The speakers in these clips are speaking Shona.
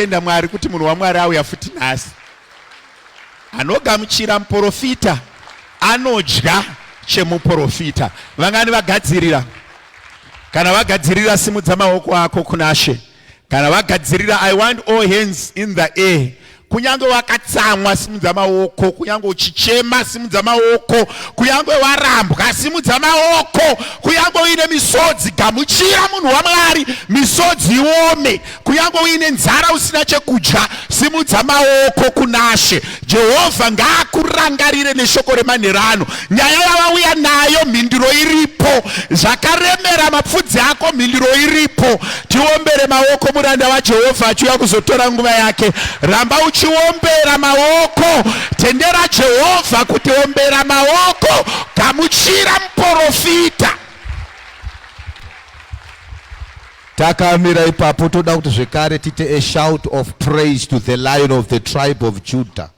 kutenda Mwari kuti munhu waMwari auya futi nhasi? Anogamuchira muprofita anodya chemuprofita. Vangani vagadzirira? Kana vagadzirira, simudza maoko ako kunaShe. Kana vagadzirira, I want all hands in the air. Kunyange wakatsamwa, simudza maoko. Kunyange uchichema, simudza maoko. Kunyange warambwa, simudza maoko. Kunyange uine misodzi, gamuchira munhu waMwari, misodzi iome. Kunyange uine nzara usina chekudya, simudza maoko kunaShe. Jehovha ngaakurangarire neshoko remanheru ano. Nyaya yavauya nayo, mhinduro iripo. Zvakaremera mapfudzi ako, mhinduro iripo. Tiombere maoko muranda waJehovha achiuya kuzotora nguva yake. Ramba uchiombera maoko, tendera Jehovha kuti ombera maoko, gamuchira muporofita. Takamira ipapo toda kuti zvekare tiite a shout of praise to the Lion of the tribe of Judah.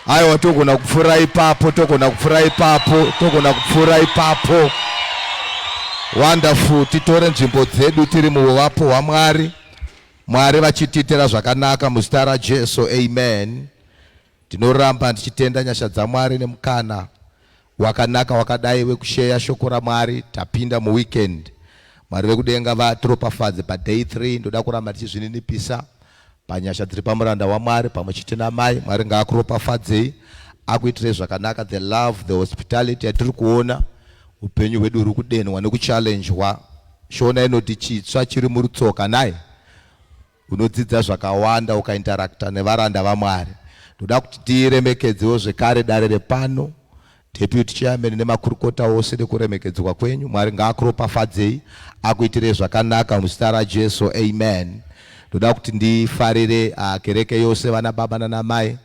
Aiwa, togona kupfuura ipapo, togona kupfuura ipapo, togona kupfuura ipapo. Wonderful, titore nzvimbo dzedu tiri muhuvapo hwaMwari. Mwari vachitiitira zvakanaka muzita raJesu, amen. Ndinoramba ndichitenda nyasha dzaMwari nemukana wakanaka wakadai wekusheya shoko raMwari. Tapinda muweekend. Mwari vekudenga vatiropafadze paday 3. Ndoda kuramba ndichizvininipisa panyasha dziri pamuranda waMwari pamwe chete namai. Mwari ngaakuropafadzei, akuitirei zvakanaka. The love, the hospitality yatiri kuona, upenyu hwedu huri kudenhwa nekuchallenjwa. Shona inoti chitsva chiri murutsoka nai. Unodzidza zvakawanda ukainteracta nevaranda vaMwari. Ndoda kuti tiremekedzewo zvekare dare repano, Deputy Chairman nemakurukota ose nekuremekedzwa kwenyu. Mwari ngaakuropafadzei, akuitirei zvakanaka muzita raJesu. Amen. Ndoda kuti ndifarire uh, kereke yose, vana baba nana mai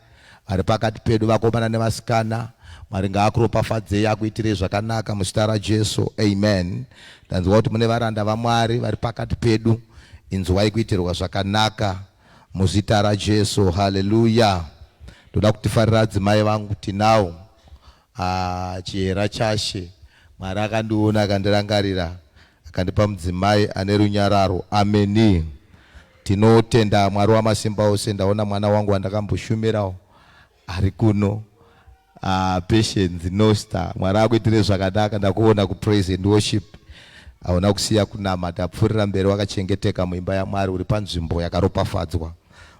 vari pakati pedu, vakomana nevasikana. Mwari ngaakuropafadzei, akuitirei zvakanaka muzita raJesu. Amen. Ndanzwa kuti mune varanda vaMwari vari pakati pedu. Inzwai kuitirwa zvakanaka muzita raJesu. Haleluya. Ndoda kutifarira adzimai vangu tinawo. Ah, chihera chashe. Mwari akandiona akandirangarira akandipa mudzimai ane runyararo. Ameni. Tinotenda Mwari wamasimba ose. Ndaona mwana wangu wandakamboshumirawo ari kuno. Ah, Patience Nosta. Mwari akuitire zvakanaka. Ndakuona kupraise and worship. Hauna kusiya kunamata. Pfuurira mberi wakachengeteka muimba yaMwari uri panzvimbo yakaropafadzwa.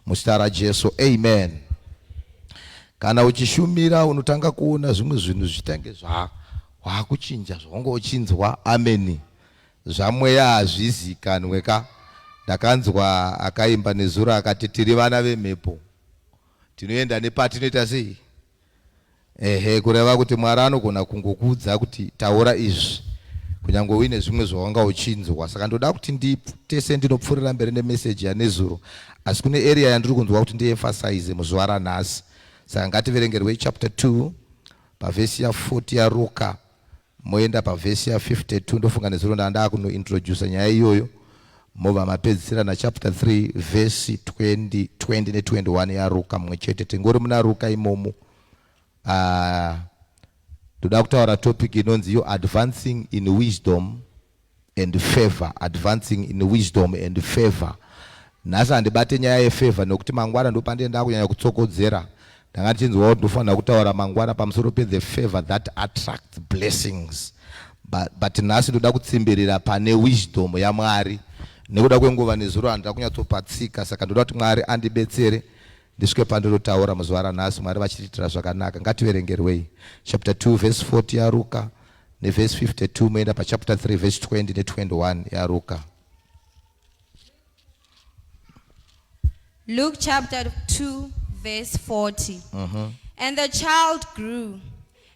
Muzita raJesu. Amen. Kana uchishumira unotanga kuona zvimwe zvinhu zvichitange zva wakuchinja zvaunga uchinzwa. Ameni. Zvamweya hazvizikanwe ka. Ndakanzwa akaimba nezuro akati tiri vana vemhepo. Tinoenda nepatinoita sei? Ehe, kureva kuti Mwari anogona kungokuudza kuti taura izvi kunyangwe uine zvimwe zvawanga uchinzwa. Saka ndoda kuti nditese ndinopfuurira mberi nemeseji yanezuro, asi kune area yandiri kunzwa kuti ndiemphasize muzuva ranhasi. Saka ngativerengerwei chapter 2 pavhesi ya 40 yaRuka moenda pavhesi ya 52. Ndofunga nezuro ndanga ndakunointroducer nyaya iyoyo, mobva mapedzisira nachapter 3 vhesi 20, 20 ne 21 yaRuka mumwe chete. Tingori muna Ruka imomo. Ah, ndoda kutaura topic inonzi iyo advancing in wisdom and favor, advancing in wisdom and favor. Nhasi handibate nyaya yefavor nekuti mangwana ndopandine ndakunyanya kutsokodzera. Ndanga ndichinzwa kuti ndofanira kutaura mangwana pamusoro pe the favor that attracts blessings, but, but nhasi ndoda kutsimbirira pane wisdom yaMwari nekuda kwenguva. Nezuro handida kunyatsopatsika, saka ndoda kuti Mwari andibetsere ndisvike pandinotaura muzuva ranhasi, Mwari vachitiitira zvakanaka. Ngativerengerwei chapter 2 verse 40 yaRuka nevhesi 52, moenda pachapter 3 verse 20 ne21 yaRuka. Luke chapter 2 verse 40. And the child grew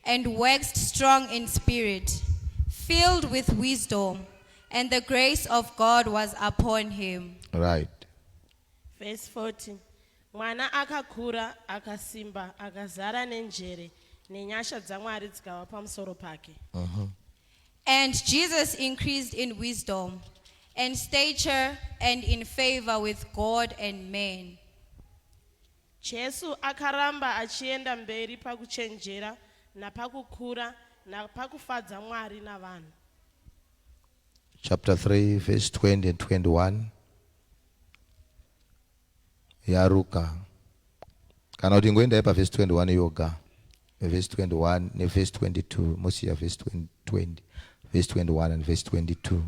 and waxed strong in spirit, filled with wisdom, and the grace of God was upon him. Right. Verse 40. Mwana akakura, akasimba, akazara nenjere, nenyasha dzaMwari dzikava pamusoro pake. And Jesus increased in wisdom and stature and in favor with God and men. Jesu akaramba achienda mberi pakuchenjera napakukura napakufadza Mwari navanhu. Chapter 3 verse 20 and 21. Yaruka kana kuti ingoendai pavhesi 21 yoga, vhesi 21 nevhesi 22, mosiya vhesi 20, vhesi 21 and vhesi 22.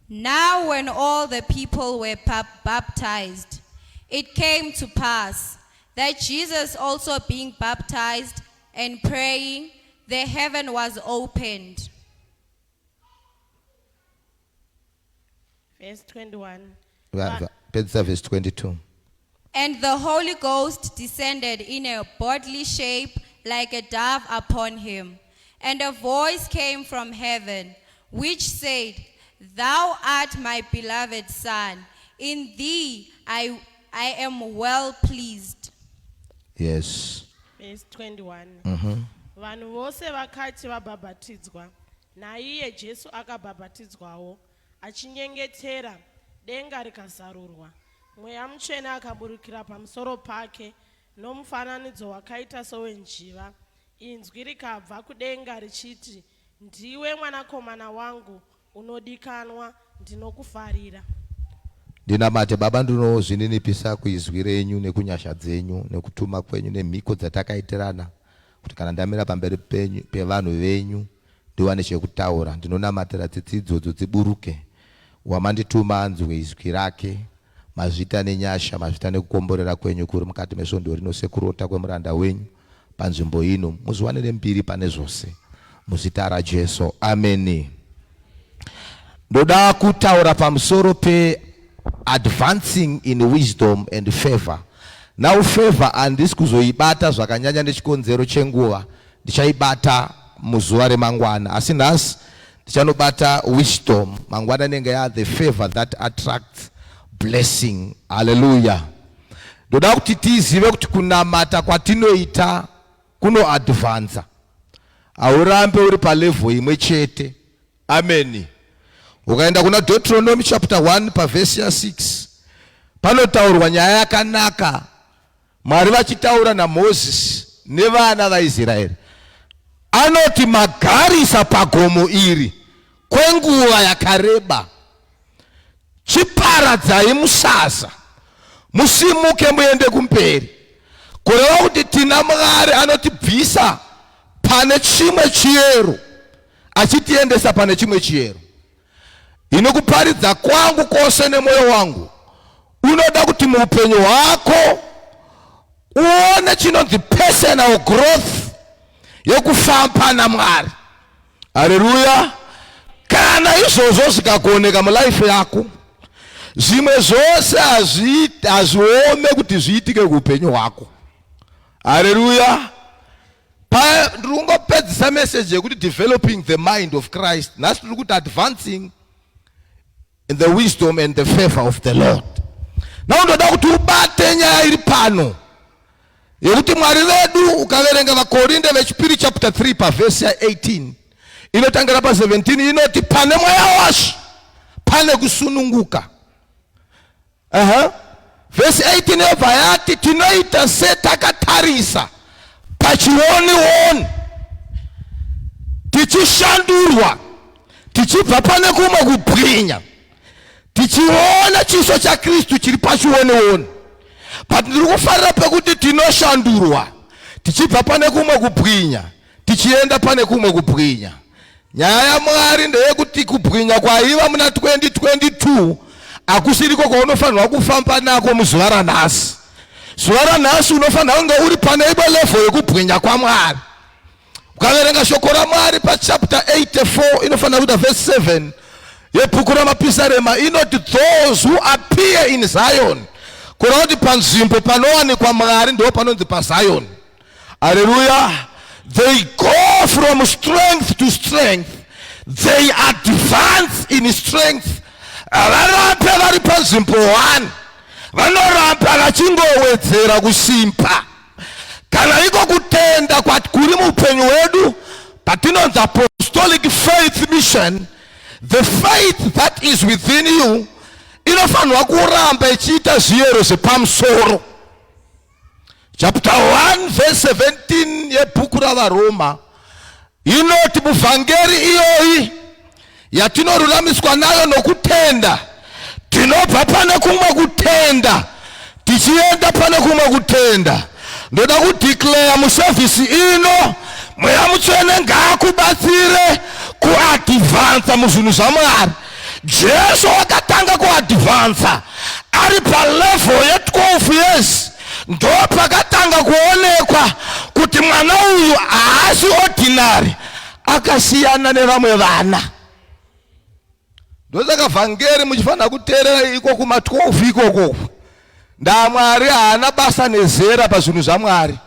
Now, when all the people were baptized, it came to pass that Jesus also being baptized and praying, the heaven was opened. Verse 21. Pedzisa vhesi 22. And the Holy Ghost descended in a bodily shape like a dove upon him. And a voice came from heaven, which said, Thou art my beloved Son, in thee I am well pleased. Yes. Verse 21. Vanhu vose vakati vabhabhatidzwa, naiye Jesu akabhabhatidzwawo, achinyengetera, denga rikazarurwa, Mweya Mutsvene akaburukira pamusoro pake nomufananidzo wakaita sowenjiva. Inzwi rikabva kudenga richiti, Ndiwe mwanakomana wangu unodikanwa, ndinokufarira. Ndinamate. Baba, ndinozvininipisa kuizwi renyu nekunyasha dzenyu nekutuma kwenyu nemhiko dzatakaitirana kuti kana ndamira pamberi penyu pevanhu venyu ndiwane chekutaura. Ndinonamatira tsitsi idzodzo dziburuke, wamandituma anzwe izwi rake. Mazvita nenyasha, mazvita nekukomborera kwenyu kuri mukati mesvondo rino sekurota kwemuranda wenyu panzvimbo ino. Muzviwanire mbiri pane zvose muzita raJesu, ameni. Ndoda kutaura pamusoro peadvancing in wisdom and favor. Now, favor handisi kuzoibata zvakanyanya nechikonzero chenguva, ndichaibata muzuva remangwana, asi nhasi ndichanobata wisdom. Mangwana inenge ya the favor that attracts blessing. Haleluya. Ndoda kuti tizive kuti kunamata kwatinoita kunoadvansa, haurambe uri palevel imwe chete. Ameni. Ukaenda kuna Deuteronomy chapter 1 pavhesi ya6, panotaurwa nyaya yakanaka, Mwari vachitaura naMozisi nevana vaIsraeri. Anoti, "Magarisa pagomo iri kwenguva yakareba. Chiparadzai musasa, musimuke muende kumberi." Kureva kuti tina Mwari anotibvisa pane chimwe chiyero achitiendesa pane chimwe chiyero. Ino kuparidza kwangu kwose nemwoyo wangu unoda kuti muupenyu hwako uone chinonzi personal growth yekufamba naMwari. Haleluya. Kana izvozvo zvikagoneka mulife yako, zvimwe zvose hazviome kuti zviitike kuupenyu hwako. Haleluya. Ndiri kungopedzisa message yekuti developing the mind of Christ. Nhasi tiri kuti advancing in the wisdom and the favor of the Lord. Now ndoda kuti ubate nyaya iri pano yekuti Mwari vedu, ukaverenga Vakorinde vechipiri chapter 3 pavhesi ya18 inotangira pa17, inoti pane Mweya washe pane kusununguka. Vhesi 18 yobva yati tinoita setakatarisa pachionioni, tichishandurwa tichibva pane kumwe kubwinya tichiona chiso chaKristu chiri pachionioni. But ndiri kufarira pekuti tinoshandurwa tichibva pane kumwe kubwinya tichienda pane kumwe kubwinya. Nyaya yaMwari ndeyekuti kubwinya kwaiva muna 2022 hakusiriko kwaunofanirwa kufamba nako muzuva ranhasi. Zuva ranhasi unofanira kunge uri pane imwe level yekubwinya kwaMwari. Ukaverenga shoko raMwari pachapter 84, inofanira kuita verse 7 yebhuku raMapisarema, inoti, "Those who appear in Zion." Kureva kuti panzvimbo panowanikwa Mwari ndo panonzi paZion. Haleluya. They go from strength to strength, they advance in strength. Havarambe vari panzvimbo 1, vanoramba vachingowedzera kusimba. Kana iko kutenda kuri muupenyu hwedu patinonzi Apostolic Faith Mission, the faith that is within you inofanirwa kuramba ichiita zviyero zvepamusoro. Chapter 1 verse 17 yebhuku raVaRoma inoti muvhangeri iyoyi yatinoruramiswa nayo nokutenda. Tinobva pane kumwe kutenda tichienda pane kumwe kutenda. Ndoda kudeclare musevhisi ino, Mweya Mutsvene ngaakubatsire kuadvansa muzvinhu zvaMwari. Jesu wakatanga kuadvansa ari palevel ye12 years, ndo pakatanga kuonekwa kuti mwana uyu haasi ordinary, akasiyana nevamwe vana. Ndosaka vhangeri muchifanira kuteerera iko kuma 12 ikoko. NdaMwari haana basa nezera pazvinhu zvaMwari.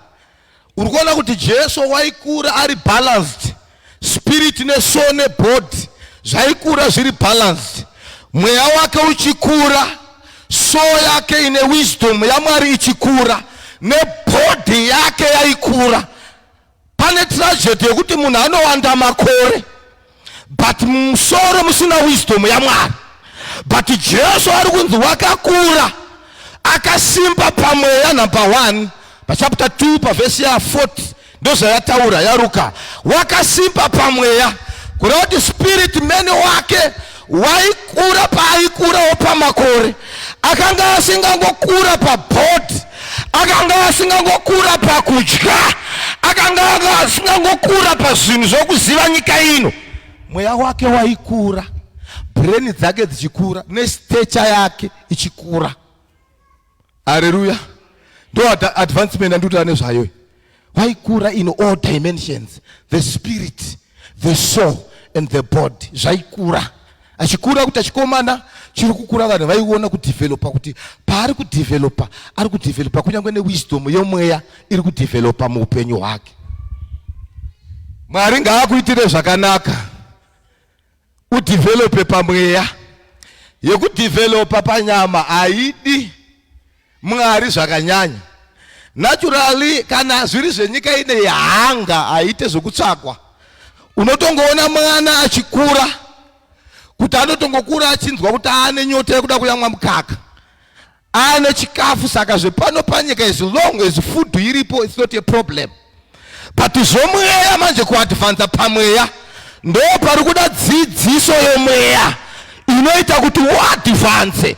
Uri kuona kuti Jesu waikura ari balanced, spirit nesoul nebody zvaikura zviri balanced, mweya wake uchikura, soul yake ine wisdom yaMwari ichikura, nebody yake yaikura. Pane tragedy yekuti munhu anowanda makore but musoro musina wisdom yaMwari. But Jesu ari kunzi wakakura akasimba pamweya, number 1 pachapter 2 pavhesi ya 40, ndozvayataura yaRuka. Wakasimba pamweya, kureva kuti spirit man wake waikura. Paaikurawo pamakore, akanga asingangokura pabody, akanga asingangokura pakudya, akanga asingangokura pazvinhu zvokuziva nyika ino. Mweya wake waikura, brain dzake dzichikura, nestature yake ichikura. Hareruya! Ndo advancement andikutaura nezvayo. Waikura in all dimensions, the spirit, the soul and the body zvaikura. Achikura kuti achikomana chiri kukura, vanhu vaiona kudhivhelopa, kuti paari kudhivhelopa, ari kudhivhelopa kunyange newisdom yomweya iri kudhivhelopa muupenyu hwake. Mwari ngaakuitire zvakanaka, udhivhelope pamweya. Yekudhivhelopa panyama haidi Mwari zvakanyanya. Naturally, kana zviri zvenyika ine yahanga, haite zvekutsvakwa. Unotongoona mwana achikura kuti anotongokura achinzwa kuti aane nyota yekuda kuyamwa mukaka, aane chikafu. Saka zvepano panyika, as long as food iripo, it's not a problem. But zvomweya manje, kuadvansa pamweya, ndo pari kuda dzidziso yomweya inoita kuti uadvanse.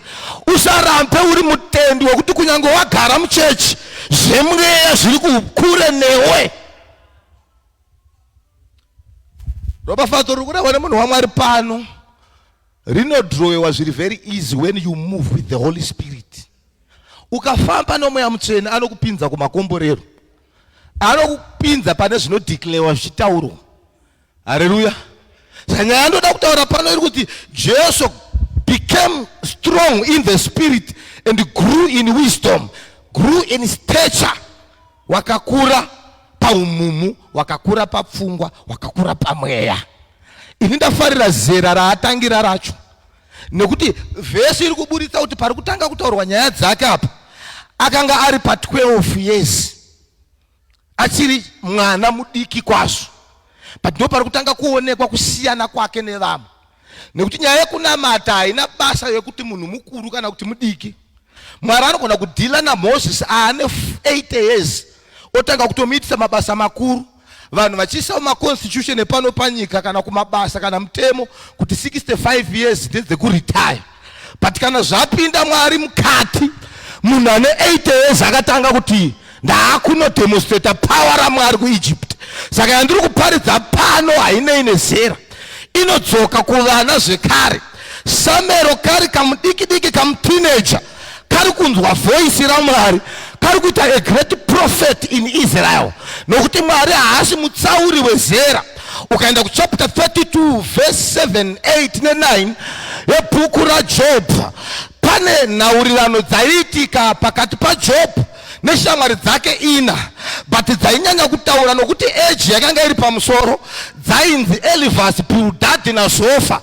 Usarambe uri mutendi wekuti kunyange wagara muchechi, zvemweya zviri kukure newe. Ropafadzo riri kurehwa nemunhu waMwari pano rinodrowewa zviri very easy when you move with the Holy Spirit. Ukafamba noMweya Mutsvene, anokupinza kumakomborero, anokupinza pane zvinodeclarewa zvichitaurwa. Hareruya! Saka nyaya yandoda kutaura pano iri kuti Jesu became strong in the spirit and grew in wisdom, grew in stature. Wakakura paumumu, wakakura papfungwa, wakakura pamweya. Ini ndafarira zera raatangira racho, nekuti vhesi iri kuburitsa kuti pari kutanga kutaurwa nyaya dzake apa akanga ari pa12 years, achiri mwana mudiki kwazvo, but ndo pari kutanga kuonekwa kusiyana kwake nevamwe, nekuti nyaya yekunamata haina basa yekuti munhu mukuru kana kuti mudiki. Mwari anogona kudhila naMozisi aane 80 years, otanga kutomuitisa mabasa makuru. Vanhu vachiisa maconstitution epano panyika kana kumabasa kana mutemo kuti 65 years ndedzekuretire, but kana zvapinda Mwari mukati, munhu ane 80 years akatanga kuti ndaakunodemonstrata power raMwari kuEgypt. Saka yandiri kuparidza pano hainei nezera, inodzoka kuvana zvekare. Samero kari kamudiki diki, kamuteenager, kari kunzwa voice raMwari, kari kuita a great prophet in Israel, nokuti Mwari haasi mutsauri wezera. Ukaenda kuchapter 32 verse 7, 8 ne9 yebhuku raJob, pane nhaurirano dzaiitika pakati paJob neshamwari dzake ina, but dzainyanya kutaura nokuti age yakanga iri pamusoro, dzainzi Elivhasi, Bhildhadhi naZofa.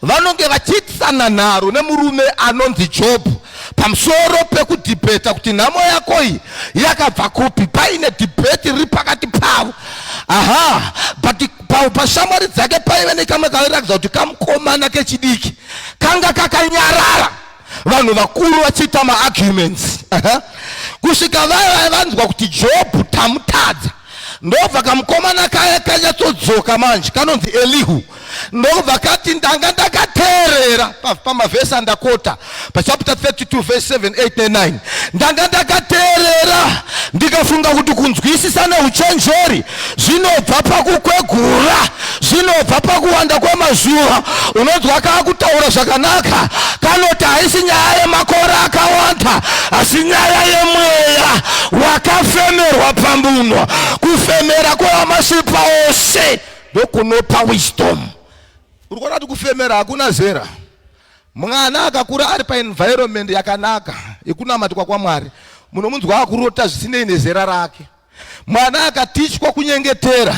Vanonge vachiitisana nharo nemurume anonzi Jobhu pamusoro pekudhibheta kuti nhamo yako iyi yakabva kupi. Paine dhibheti riri pakati pavo. Aha, but pashamwari dzake paive nekamwe kairatidza kuti kamukomana kechidiki kanga kakanyarara, vanhu vakuru vachiita maarguments, kusvika vaya vanzwa kuti Jobhu tamutadza. Ndobva kamukomana kaya kanyatsodzoka manje, kanonzi Elihu. Ndokubva kati ndanga ndakateerera pamavhesi andakota pachapter 32 verse 7 8 ne 9. Ndanga ndakateerera ndikafunga kuti kunzwisisa neuchenjeri zvinobva pakukwegura, zvinobva pakuwanda kwemazuva. Unonzwa kaakutaura zvakanaka, kanoti haisi nyaya yemakore akawanda, asi nyaya yemweya wakafemerwa pambuno. Kufemera kwewamasimba ose ndokunopa wisdom. Uri kuona kuti kufemera hakuna zera. Mwana akakura ari paenvironment yakanaka yekunamatwa kwaMwari, munomunzwa akurota zvisinei nezera rake. Mwana akatichwa kunyengetera,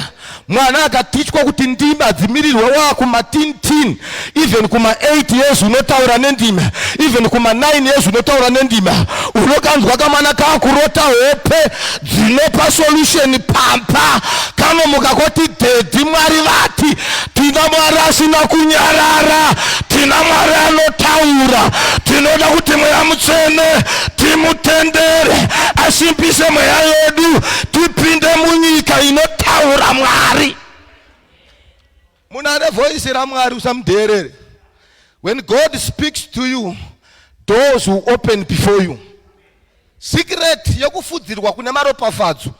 mwana akatichwa kuti ndimi hadzimirirwe waakuma teen teen, even kuma 8 years unotaura nendimi, even kuma 9 years unotaura nendimi. Unokanzwa kamwana kakurota hope dzinopa solution pampa, kanomuka koti dhedhi, Mwari vati tina Mwari asina kunyarara, tina Mwari anotaura. Tinoda kuti Mweya Mutsvene timutendere asimbise mweya yedu, tipinde munyika inotaura Mwari. Munhu ane voice raMwari usamudheerere. When God speaks to you, doors will open before you. Secret yekufudzirwa kune maropafadzo,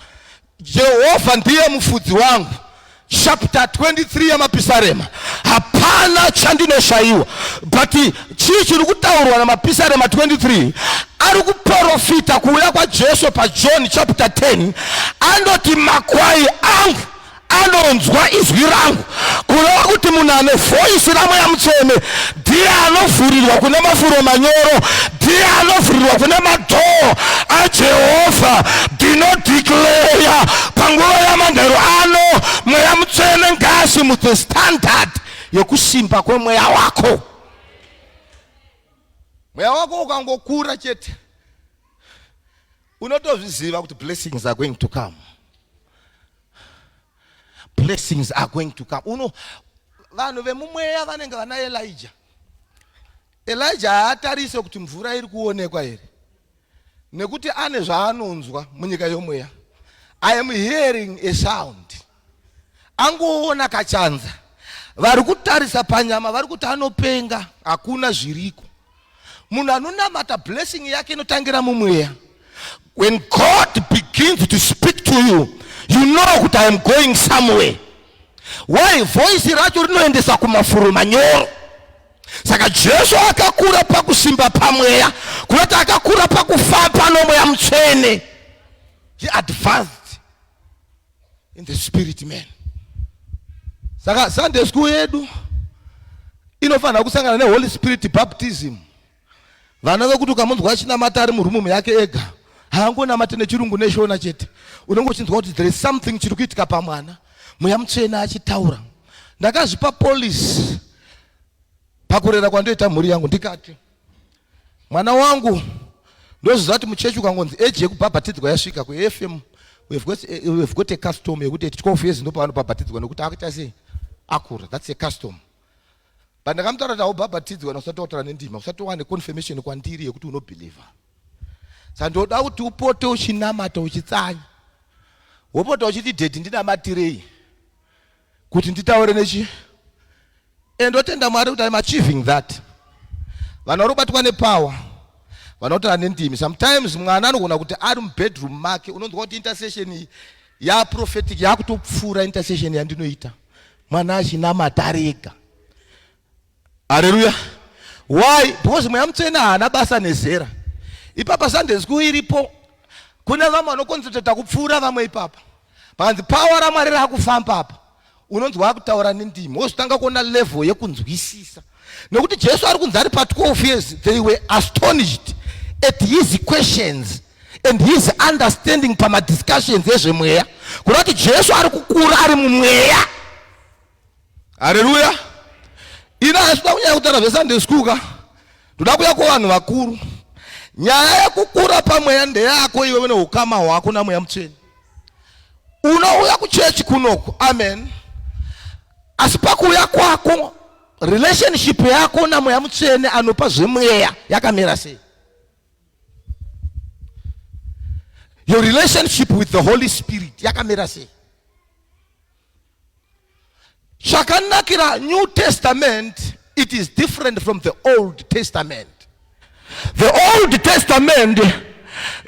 Jehovha ndiye mufudzi wangu, chapter 23 yamapisarema, hapana chandinoshaiwa. But chii chiri kutaurwa namapisarema 23? Ari kuprofita kuuya kwaJesu paJohn chapter 10. Anoti makwai angu anonzwa izwi rangu, kureva kuti munhu ane voisi raMweya Mutsvene ndiye anovhurirwa kune mafuro manyoro, ndiye anovhurirwa kune madhoo aJehovha. Ndinodeclare panguva yamanheru ano, Mweya Mutsvene ngaasimudze standard yekusimba kwemweya wako. Mweya wako ukangokura chete, unotozviziva kuti blessings are going to come. Blessings are going to come. Uno vanhu vemumweya vanenge vana Elijah. Elijah haatarise kuti mvura iri kuonekwa here, nekuti ane zvaanonzwa munyika yomweya. I am hearing a sound. Angoona kachanza, vari kutarisa panyama vari kuti anopenga, hakuna zviriko. Munhu anonamata blessing yake inotangira mumweya. When God begins to speak to you, you know kuti I am going somewhere. Why? Voice racho rinoendesa kumafuro manyoro. Saka Jesu akakura pakusimba pamweya, kunoti akakura pakufamba noMweya Mutsvene. He advanced in the spirit man. Saka Sunday school yedu inofanira kusangana neHoly Spirit baptism. Vana vekuti ukamunzwa achinamata ari murumu yake ega, haangonamati nechirungu neshona chete, unenge uchinzwa kuti there is something chiri kuitika pamwana, Mweya Mutsvene achitaura. Ndakazvipa policy pakurera kwandoita mhuri yangu, ndikati mwana wangu ndozviziva kuti muchechi ukangonzi age yekubhabhatidzwa yasvika kuFM, we've got a custom yekuti at 12 years ndopavanobhabhatidzwa, nekuti akuita sei, akura. That's a custom. But ndakamutaura kuti haubhabhatidzwa usati wataura nendima, usati wane confirmation kwandiri yekuti unobhilivha. Saka ndoda kuti upote uchinamata, uchitsanya, wopota uchiti dhedhi ndinamatirei kuti nditaure nechi. And ndotenda Mwari kuti I'm achieving that. Vanhu vari kubatwa nepower vanotaura nendimi. Sometimes mwana anogona kuti ari mubedroom make, unonzwa kuti intercession iyi yaprophetic yakutopfuura intercession yandinoita, mwana achinamata ari ega. Haleluya. Why? Because Mweya Mutsvene haana basa nezera. Ipapa Sunday school iripo, kune vamwe vanoconcentrata kupfuura vamwe. Ipapa pakanzi power raMwari raakufamba apa, unonzwa akutaura nendimi, wozotanga kuona level yekunzwisisa, nekuti Jesu ari kunzi ari pa12 years, they were astonished at his questions and his understanding pamadiscussions ezvemweya, kuda kuti Jesu ari kukura ari mumweya. Haleluya. Ina hasida kunyanya kutaura zveSunday school ka, ndoda kuya kuvanhu vakuru. Nyaya yekukura pamweya ndeyako iwewe neukama hwako naMweya Mutsvene. Unouya kuchechi kunoku, amen, asi pakuuya kwako relationship yako naMweya Mutsvene anopa zvemweya yakamira sei? Your relationship with the Holy Spirit yakamira sei? Chakanakira New Testament, it is different from the Old Testament. The Old Testament,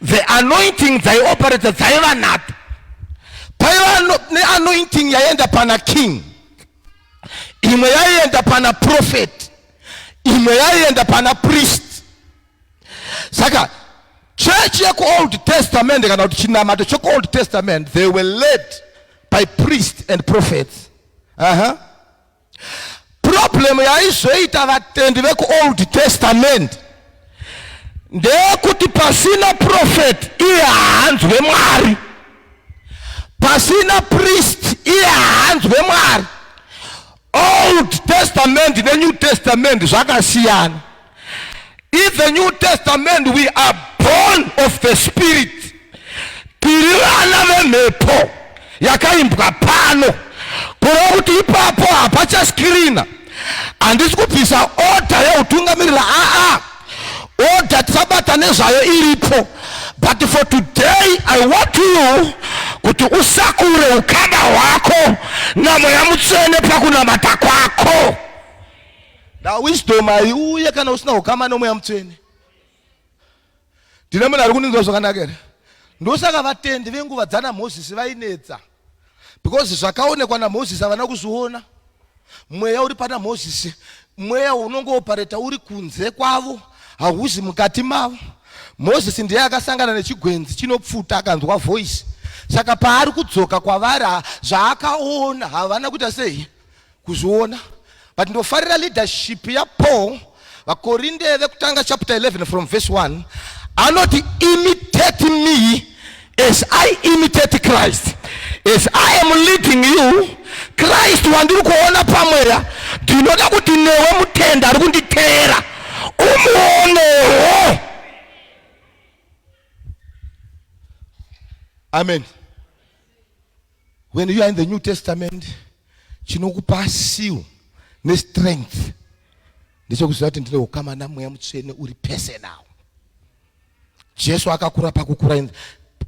the anointing dzaioperate dzaiva nato. Paiva neanointing yaienda pana king, imwe yaienda pana prophet, imwe yaienda pana priest. Saka church yekuOld Testament kana kuti chinamato chekuOld Testament, they were led by priests and prophets. Problem yaizoita vatendi vekuOld Testament ndeyekuti pasina prophet iye haanzwe Mwari, pasina priest iye haanzwe Mwari. Old Testament neNew Testament zvakasiyana. In the New Testament we are born of the Spirit. Tiri vana vemhepo yakaimbwa pano. Kureva kuti ipapo hapachaskirina. Handisi kubvisa order yeutungamirira aa. Order tisabata nezvayo iripo. But for today I want you kuti usakure ukama hwako naMweya Mutsvene pakunamata kwako. Na wisdom haiuye kana usina ukama noMweya Mutsvene. Ndine munhu ari kundinzwa zvakanaka here? Ndosaka vatendi venguva dzana Mozisi vainetsa, because zvakaonekwa naMozisi havana kuzviona. Mweya uri pana Mozisi, mweya unongoopareta uri kunze kwavo, hauzi mukati mavo. Mozisi ndiye akasangana nechigwenzi chinopfuta akanzwa voice. Saka paari kudzoka kwavari, zvaakaona havana kuita sei kuzviona. But ndofarira leadership yaPaul. VaKorinde vekutanga chapter 11 from verse 1 anoti, imitate me as I imitate Christ. As I am leading you, Christ wandiri kuona pamweya, ndinoda kuti newe mutenda ari kunditeera umuonewo. Amen. When you are in the New Testament, chinokupa seal nestrength ndechekuziva kuti ndine ukama naMweya Mutsvene uri personal. Jesu akakura pakukura in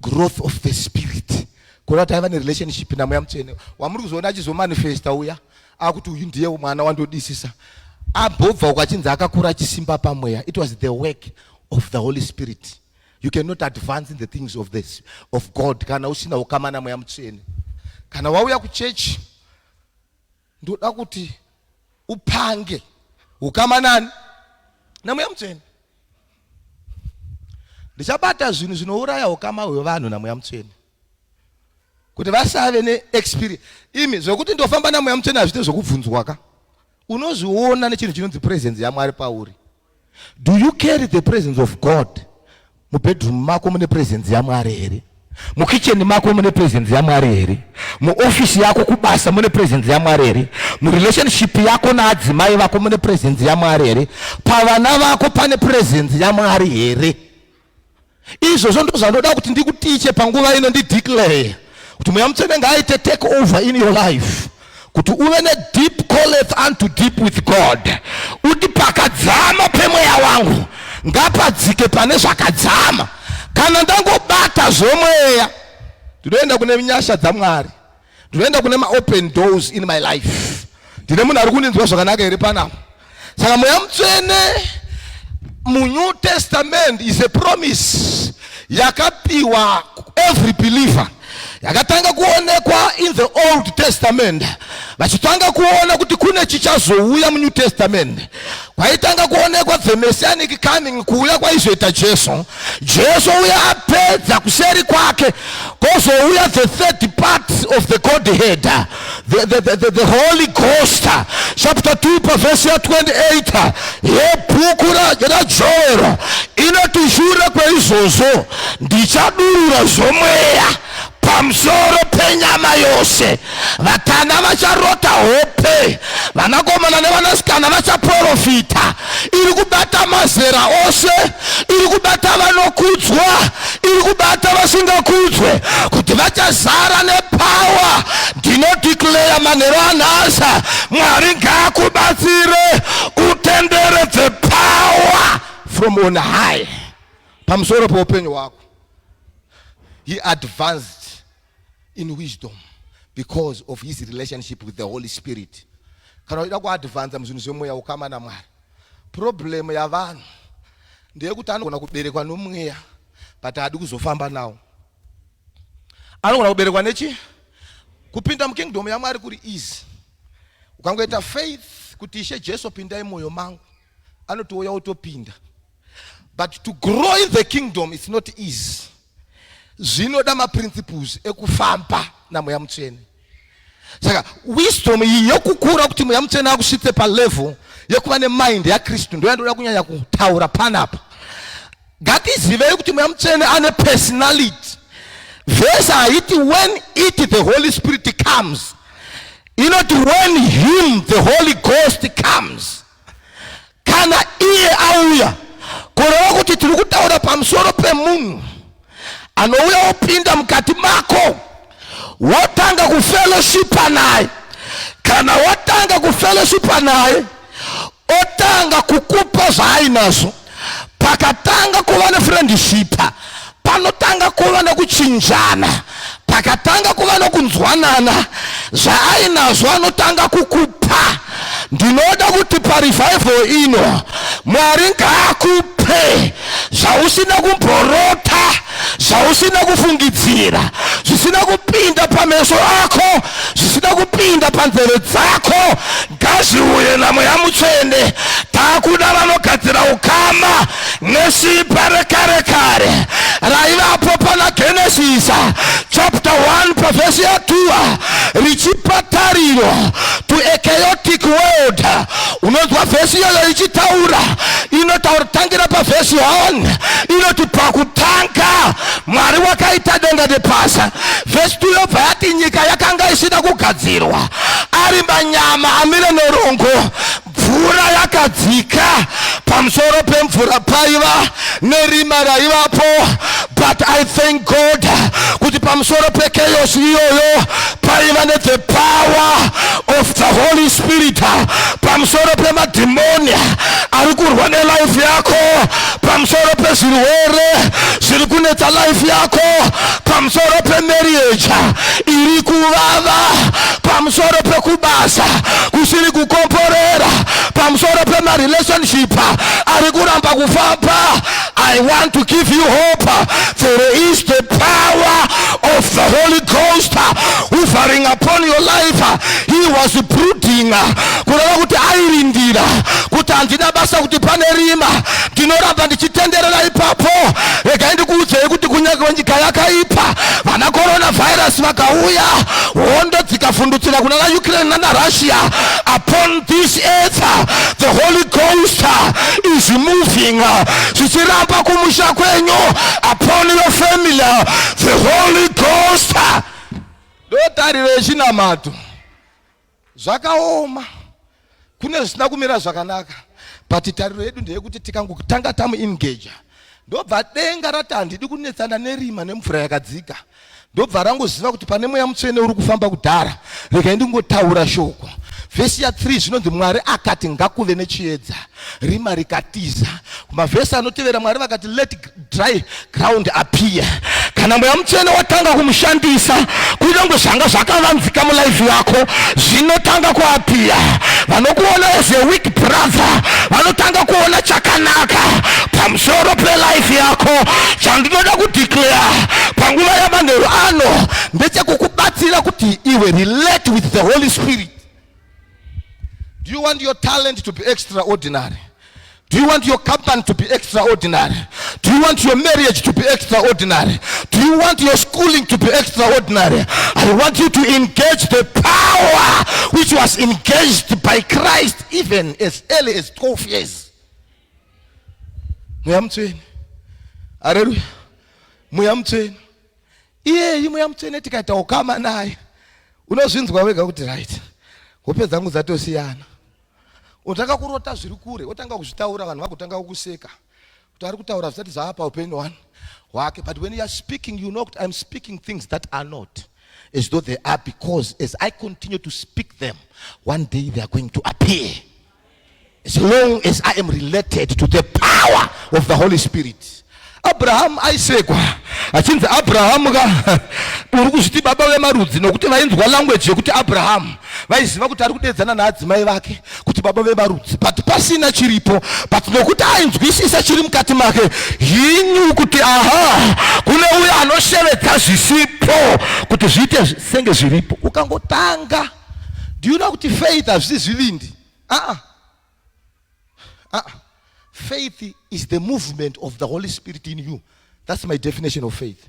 growth of the spirit, kureva kuti aiva nerelationship naMweya Mutsvene. Wamuri kuzoona achizomanifesta uya akuti uyu ndiye mwana wandodisisa, ambobva ukachinzi akakura achisimba pamweya. It was the work of the Holy Spirit. You cannot advance in the things of this of God kana usina ukama naMweya Mutsvene. Kana wauya kuchechi, ndoda kuti upange ukama nani? NaMweya Mutsvene. Ndichabata zvinhu zvinouraya ukama hwevanhu naMweya Mutsvene kuti vasave neexperience. Imi zvekuti ndofamba naMweya Mutsvene hazviite zvokubvunzwa ka. Unozviona nechinhu chinonzi presence yaMwari pauri. Do you carry the presence of God? Mubedroom mako mune presence yaMwari here? Mukicheni mako mune presence yaMwari here? Muofisi yako kubasa mune presence yaMwari here? Murelationship yako naadzimai vako mune presence yaMwari here? Pavana vako pane presence yaMwari here? Izvozvo ndo zvandoda kuti ndikutiche panguva ino, ndideclare kuti Mweya Mutsvene ngaaite take over in your life, kuti uve nedeep calleth unto deep with God. Uti pakadzama pemweya wangu ngapadzike pane zvakadzama. Kana ndangobata zvomweya, ndinoenda kune nyasha dzaMwari, ndinoenda kune maopen doors in my life. Ndine munhu ari kundinzwa zvakanaka here panapa? Saka Mweya Mutsvene muNew Testament is a promise yakapiwa every believer, yakatanga kuonekwa in the Old Testament, vachitanga kuona kuti kune chichazouya muNew Testament. Kwaitanga kuonekwa the messianic coming, kuuya kwaizoita Jesu. Jesu uya apedza, kuseri kwake kozouya the third part of the Godhead, the Holy Ghost. Chapter 2 pavhesi ya28 yebhuku raJoero inoti, shure kweizvozvo ndichadurura zvomweya pamusoro penyama yose. Vatana vacharota hope, vanakomana nevanasikana vachaprofita. Iri kubata mazera ose, iri kubata vanokudzwa, iri kubata vasingakudzwe, kuti vachazara nepower. Ndinodeclare manheru anhasa, Mwari ngaakubatsire utendere the power from on high pamusoro peupenyu hwako. He advanced in wisdom. Because of his relationship with the Holy Spirit. Kana uchida kuadvanza muzvinhu zvemweya, ukama naMwari. Problem yavanhu ndeyekuti anogona kuberekwa nomweya, but haadi kuzofamba nawo. Anogona kuberekwa nechi kupinda mukingdom yaMwari kuri easy. Ukangoita faith kuti, "Ishe Jesu, pindai mwoyo mangu," anotouya otopinda. But to grow in the kingdom, it's not easy. Zvinoda maprinciples ekufamba naMweya Mutsvene. Saka wisdom iyi yokukura kuti Mweya Mutsvene akusvitse palevel yekuva nemind yaKristu ndo yandoda kunyanya kutaura panapa. Ngatizivei kuti Mweya Mutsvene ane personality. Vhesi haiti "when it the Holy Spirit comes", inoti "when him the Holy Ghost comes". Kana iye auya, kureva kuti tiri kutaura pamusoro pemunhu anouya wopinda mukati mako, wotanga kufellowshipa naye. Kana watanga kufellowshipa naye, otanga kukupa zvaainazvo. Pakatanga kuva nefriendship, panotanga kuva nekuchinjana. Pakatanga kuva nokunzwanana, zvaainazvo anotanga kukupa. Ndinoda kuti parevival ino Mwari ngaakupe zvausina kumborota, zvausina kufungidzira, zvisina kupinda pameso ako, zvisina kupinda panzeve dzako. Ngazviuye naMweya Mutsvene. Takuda vanogadzira ukama nesimba rekare kare raivapo pana Genesis chapter 1 pavhesi ya2, richipa tariro to a chaotic world. Unonzwa vhesi iyoyo ichitaura, inotaura tangira pavhesi 1, inoti, "Pakutanga Mwari wakaita denga nepasi." Vhesi 2 yobva yati, "Nyika yakanga isina kugadzirwa, ari manyama amire nerongo. Mvura yakadzika, pamusoro pemvura paiva nerima raivapo." But I thank God kuti pamusoro pechaos iyoyo paiva nethe power of the Holy Spirit. Pamusoro pemadhimoni ari kurwa nelife yako, pamusoro pezvirwere zviri kunetsa life yako, pamusoro pemarriage iri kuvava, pamusoro pekubasa kusiri kukomporera, pamusoro pemarelationship ari kuramba kufamba, I want to give you hope. There is the power of the Holy Ghost hovering upon your life. He was brooding, kureva kuti airindira kuti, "Handina basa kuti pane rima, ndinoramba ndichitenderera ipapo." Regai ndikuudzei kuti kunyange nyika yakaipa, vana coronavirus vakauya, hondo dzikavhundutsira kuna naUkraine nanaRussia, upon this earth the Holy Ghost is moving. Zvichiramba kumusha kwenyu, upon your family the Holy Ghost. Ndotariro yechinamato. Zvakaoma, kune zvisina kumira zvakanaka, but tariro yedu ndeyekuti tikangotanga tamuengaja, ndobva denga rati, "Handidi kunetsana nerima nemvura yakadzika." Ndobva rangoziva kuti pane Mweya Mutsvene uri kufamba kudhara. Regai ndingotaura shoko. Vhesi ya3 zvinonzi, "Mwari akati, ngakuve nechiedza, rima rikatiza." Kumavhesi anotevera, Mwari vakati, "Let dry ground appear." Kana Mweya Mutsvene watanga kumushandisa, kunyange zvanga zvakavanzika mulife yako zvinotanga kuappear. Vanokuona as a weak brother vanotanga kuona chakanaka pamusoro pelife yako. Chandinoda kudeclare panguva yamanheru ano ndechekukubatsira kuti iwe relate with the Holy Spirit. Do you want your talent to be extraordinary? Do you want your company to be extraordinary? Do you want your marriage to be extraordinary? Do you want your schooling to be extraordinary? I want you to engage the power which was engaged by Christ even as early as 12 years. Mweya Mutsvene. Haleluya. Mweya Mutsvene. Iyeyi Mweya Mutsvene tikaita ukama naye, unozvinzwa wega kuti, right, hope dzangu dzatosiyana. Unotanga kurota zviri kure, wotanga kuzvitaura, vanhu vagotanga kukuseka kuti ari kutaura zvisati zvaapa upenyu hwani hwake. But when you are speaking, you know kuti, "I'm speaking things that are not as though they are, because as I continue to speak them, one day they are going to appear," as long as I am related to the power of the Holy Spirit. Abrahamu aisekwa achinzi Abrahamu ka. Uri kuzviti baba vemarudzi nokuti vainzwa language yekuti Abrahamu, vaiziva kuti ari kudeedzana naadzimai vake kuti baba vemarudzi, but pasina chiripo. But nokuti ainzwisisa chiri mukati make, he knew kuti aha, kune uyo anoshevedza zvisipo kuti zviite senge zviripo. Ukangotanga, do you know kuti faith hazvisi zvivindi? Aa, ah, faith is the movement of the Holy Spirit in you. That's my definition of faith.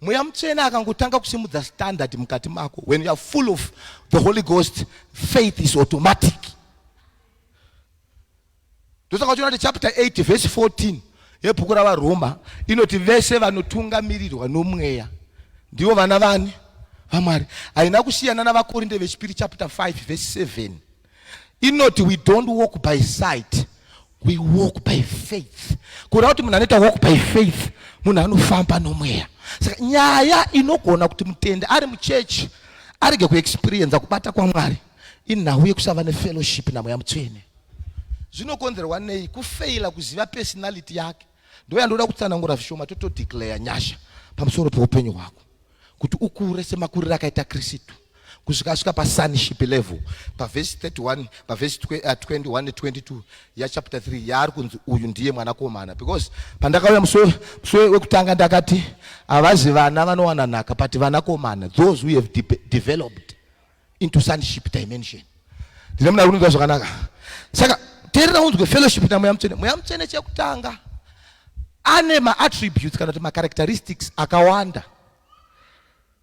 Mweya Mutsvene akangotanga kusimudza standard mukati mako, when you are full of the Holy Ghost, faith is automatic. Ndosaka uchiona kuti chapter 8 verse 14 yebhuku ravaRoma inoti vese vanotungamirirwa nomweya ndivo vana vani? VaMwari. Haina kusiyana navaKorinde vechipiri chapter 5 verse 7 inoti we don't walk by sight, we walk by faith. Kureva kuti munhu anoita walk by faith munhu anofamba nomweya. Saka nyaya inogona kuti mutendi ari muchechi arege kuexperienza kubata kwaMwari inhau yekusava nefellowship naMweya Mutsvene. Zvinokonzerwa nei? Kufeila kuziva personality yake. Ndo yandoda kutsanangura zvishoma, totodeclare nyasha pamusoro peupenyu hwako kuti ukure semakuriro akaita Kristu kusvika asvika pasonship level pavhesi 31, pavhesi 21 ne22 yachapter 3 yaari kunzi uyu ndiye mwanakomana. Because pandakauya musi wekutanga ndakati havazi vana vanowana nhaka, but vanakomana, those who have developed into sonship dimension. Ndine muna kunzwa zvakanaka. Saka teerera unzwe fellowship naMweya Mutsvene. Mweya Mutsvene chekutanga ane maattributes kana kuti macharacteristics akawanda.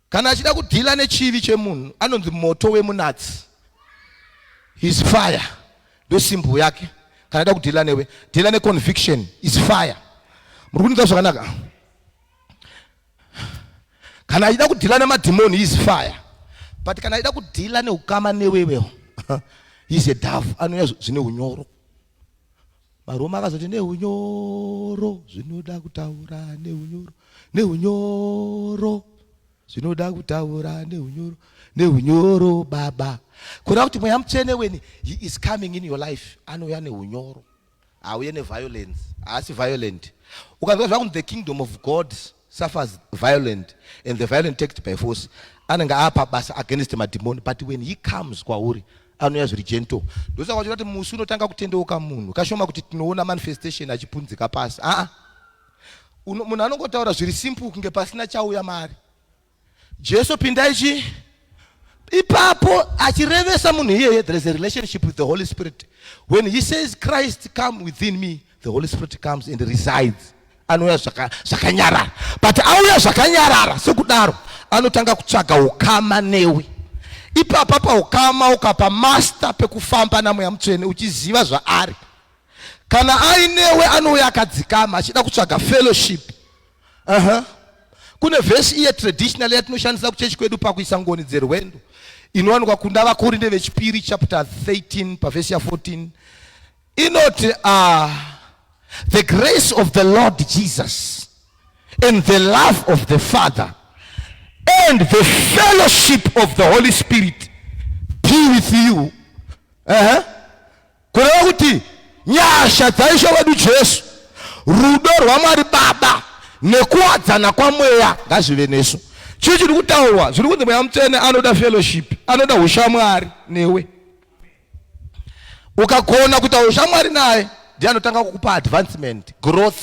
Kana achida kudhila nechivi chemunhu anonzi moto wemunatsi, his fire, ndo simbo yake. Kana ada kudhila newe, dhila neconviction, is fire. Muri kunzwa zvakanaka? Kana achida kudhila nemadhimoni, is fire. But kana achida kudhila neukama newewewo, is a dove, anouya zvine unyoro. MaRoma akazoti neunyoro zvinoda kutaura neunyoro, neunyoro zvinoda kutaura neunyoro, neunyoro baba. Kureva kuti Mweya Mutsvene when he is coming in your life anouya neunyoro, hauye neviolence, haasi violent. Ukanzwa zvakunzi the kingdom of God suffers violent and the violent take it by force, anenge apa basa against madhimoni. But when he comes kwauri anouya zviri gentle. Ndosaka vachiona kuti musi unotanga kutendeuka munhu kashoma kuti tinoona manifestation achipunzika pasi. Aa, munhu anongotaura zviri simple kunge pasina chauya mari. Jesu pindai chi ipapo achirevesa munhu iyeye. There is a relationship with the Holy Spirit. When he says, "Christ, come within me," the Holy Spirit comes and resides. Anouya zvakanyarara, but auya zvakanyarara sekudaro anotanga kutsvaga ukama newe. Ipapa paukama ukapa master pekufamba naMweya Mutsvene uchiziva zvaari, kana ainewe anouya akadzikama achida kutsvaga fellowship. Kune vhesi iye traditional yatinoshandisa kuchechi kwedu pakuisa ngoni dzerwendo, inowanikwa kuna vaKorinde vechipiri chapter 13 pavhesi ya14, inoti "The grace of the Lord Jesus and the love of the Father and the fellowship of the Holy Spirit be with you." Kureva kuti nyasha dzaIshe wedu Jesu, rudo rwaMwari Baba nekuwadzana kwaMweya ngazvive nesu. Chii chiri kutaurwa? Zviri kunzi Mweya Mutsvene anoda fellowship, anoda ushamwari newe. Ukagona kuita ushamwari naye, ndiye anotanga kukupa advancement, growth,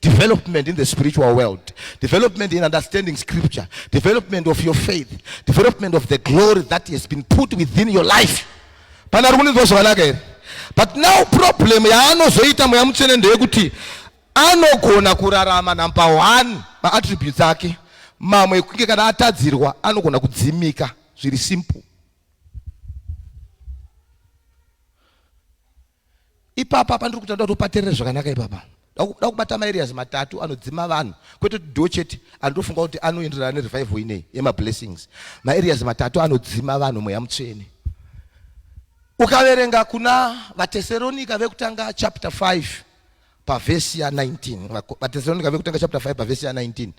development in the spiritual world, development in understanding scripture, development of your faith, development of the glory that has been put within your life. Pana ari kunzwa zvakanaka here? But now problem yaanozoita Mweya Mutsvene ndeyekuti anogona kurarama number one maattributes ake mamwe ekunge kana atadzirwa anogona kudzimika zviri simple. Ipapa pandiri kuti ndoda kupaterere zvakanaka ipapa, da kubata maareas matatu anodzima vanhu, kwete kuti ndo chete andofunga kuti anoenderana nerevival inei yemablessings. Maareas matatu anodzima vanhu Mweya Mutsvene, ukaverenga kuna vaTesaronika vekutanga chapter 5 pavhesi ya19, vaTesaronika vekutanga chapter 5 pavhesi ya19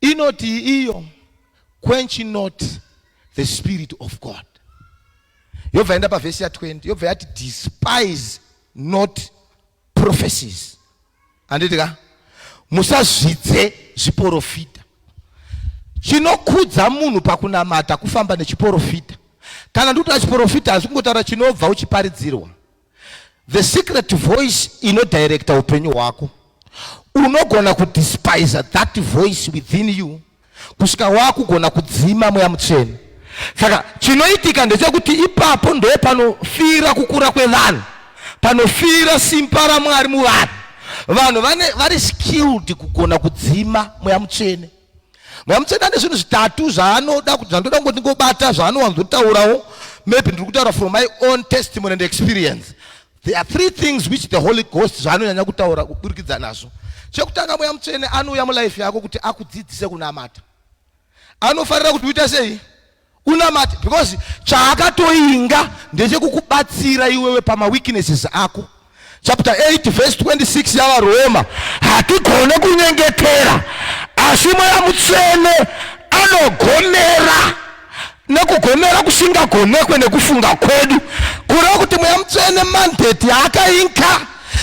inoti iyo, "Quench not the Spirit of God." Yobva enda pavhesi ya20, yobva yati, "Despise not prophecies." Handiti ka? Musazvidze zviprofita. Chinokudza munhu pakunamata kufamba nechiporofita. Kana ndikuti chiporofita hasi kungotaura chinobva uchiparidzirwa. The secret voice inodirecta upenyu hwako. Unogona kudespise that voice within you kusvika wakugona kudzima Mweya Mutsvene. Saka chinoitika ndechekuti ipapo ndo panofira kukura kwevanhu, panofira simba raMwari muvanhu. Vanhu vane vari skilled kugona kudzima Mweya Mutsvene. Mweya Mutsvene ane zvinhu zvitatu zvaanoda kuti zvandoda kungoti ndingobata zvaanowanzotaurawo. Maybe ndiri kutaura from my own testimony and experience. There are three things which the Holy Ghost zvaanonyanya kutaura kuburikidza nazvo. Chekutanga, Mweya Mutsvene anouya mulife yako kuti akudzidzise kunamata. Anofarira kuti uite sei? Unamate, because chaakatoinga ndechekukubatsira iwewe pamaweaknesses ako. Chapter 8 verse 26 yavaRoma, hatigone kunyengetera, asi Mweya Mutsvene anogomera nekugomera kusingagonekwe nekufunga kwedu. Kureva kuti Mweya Mutsvene mandate yaakainka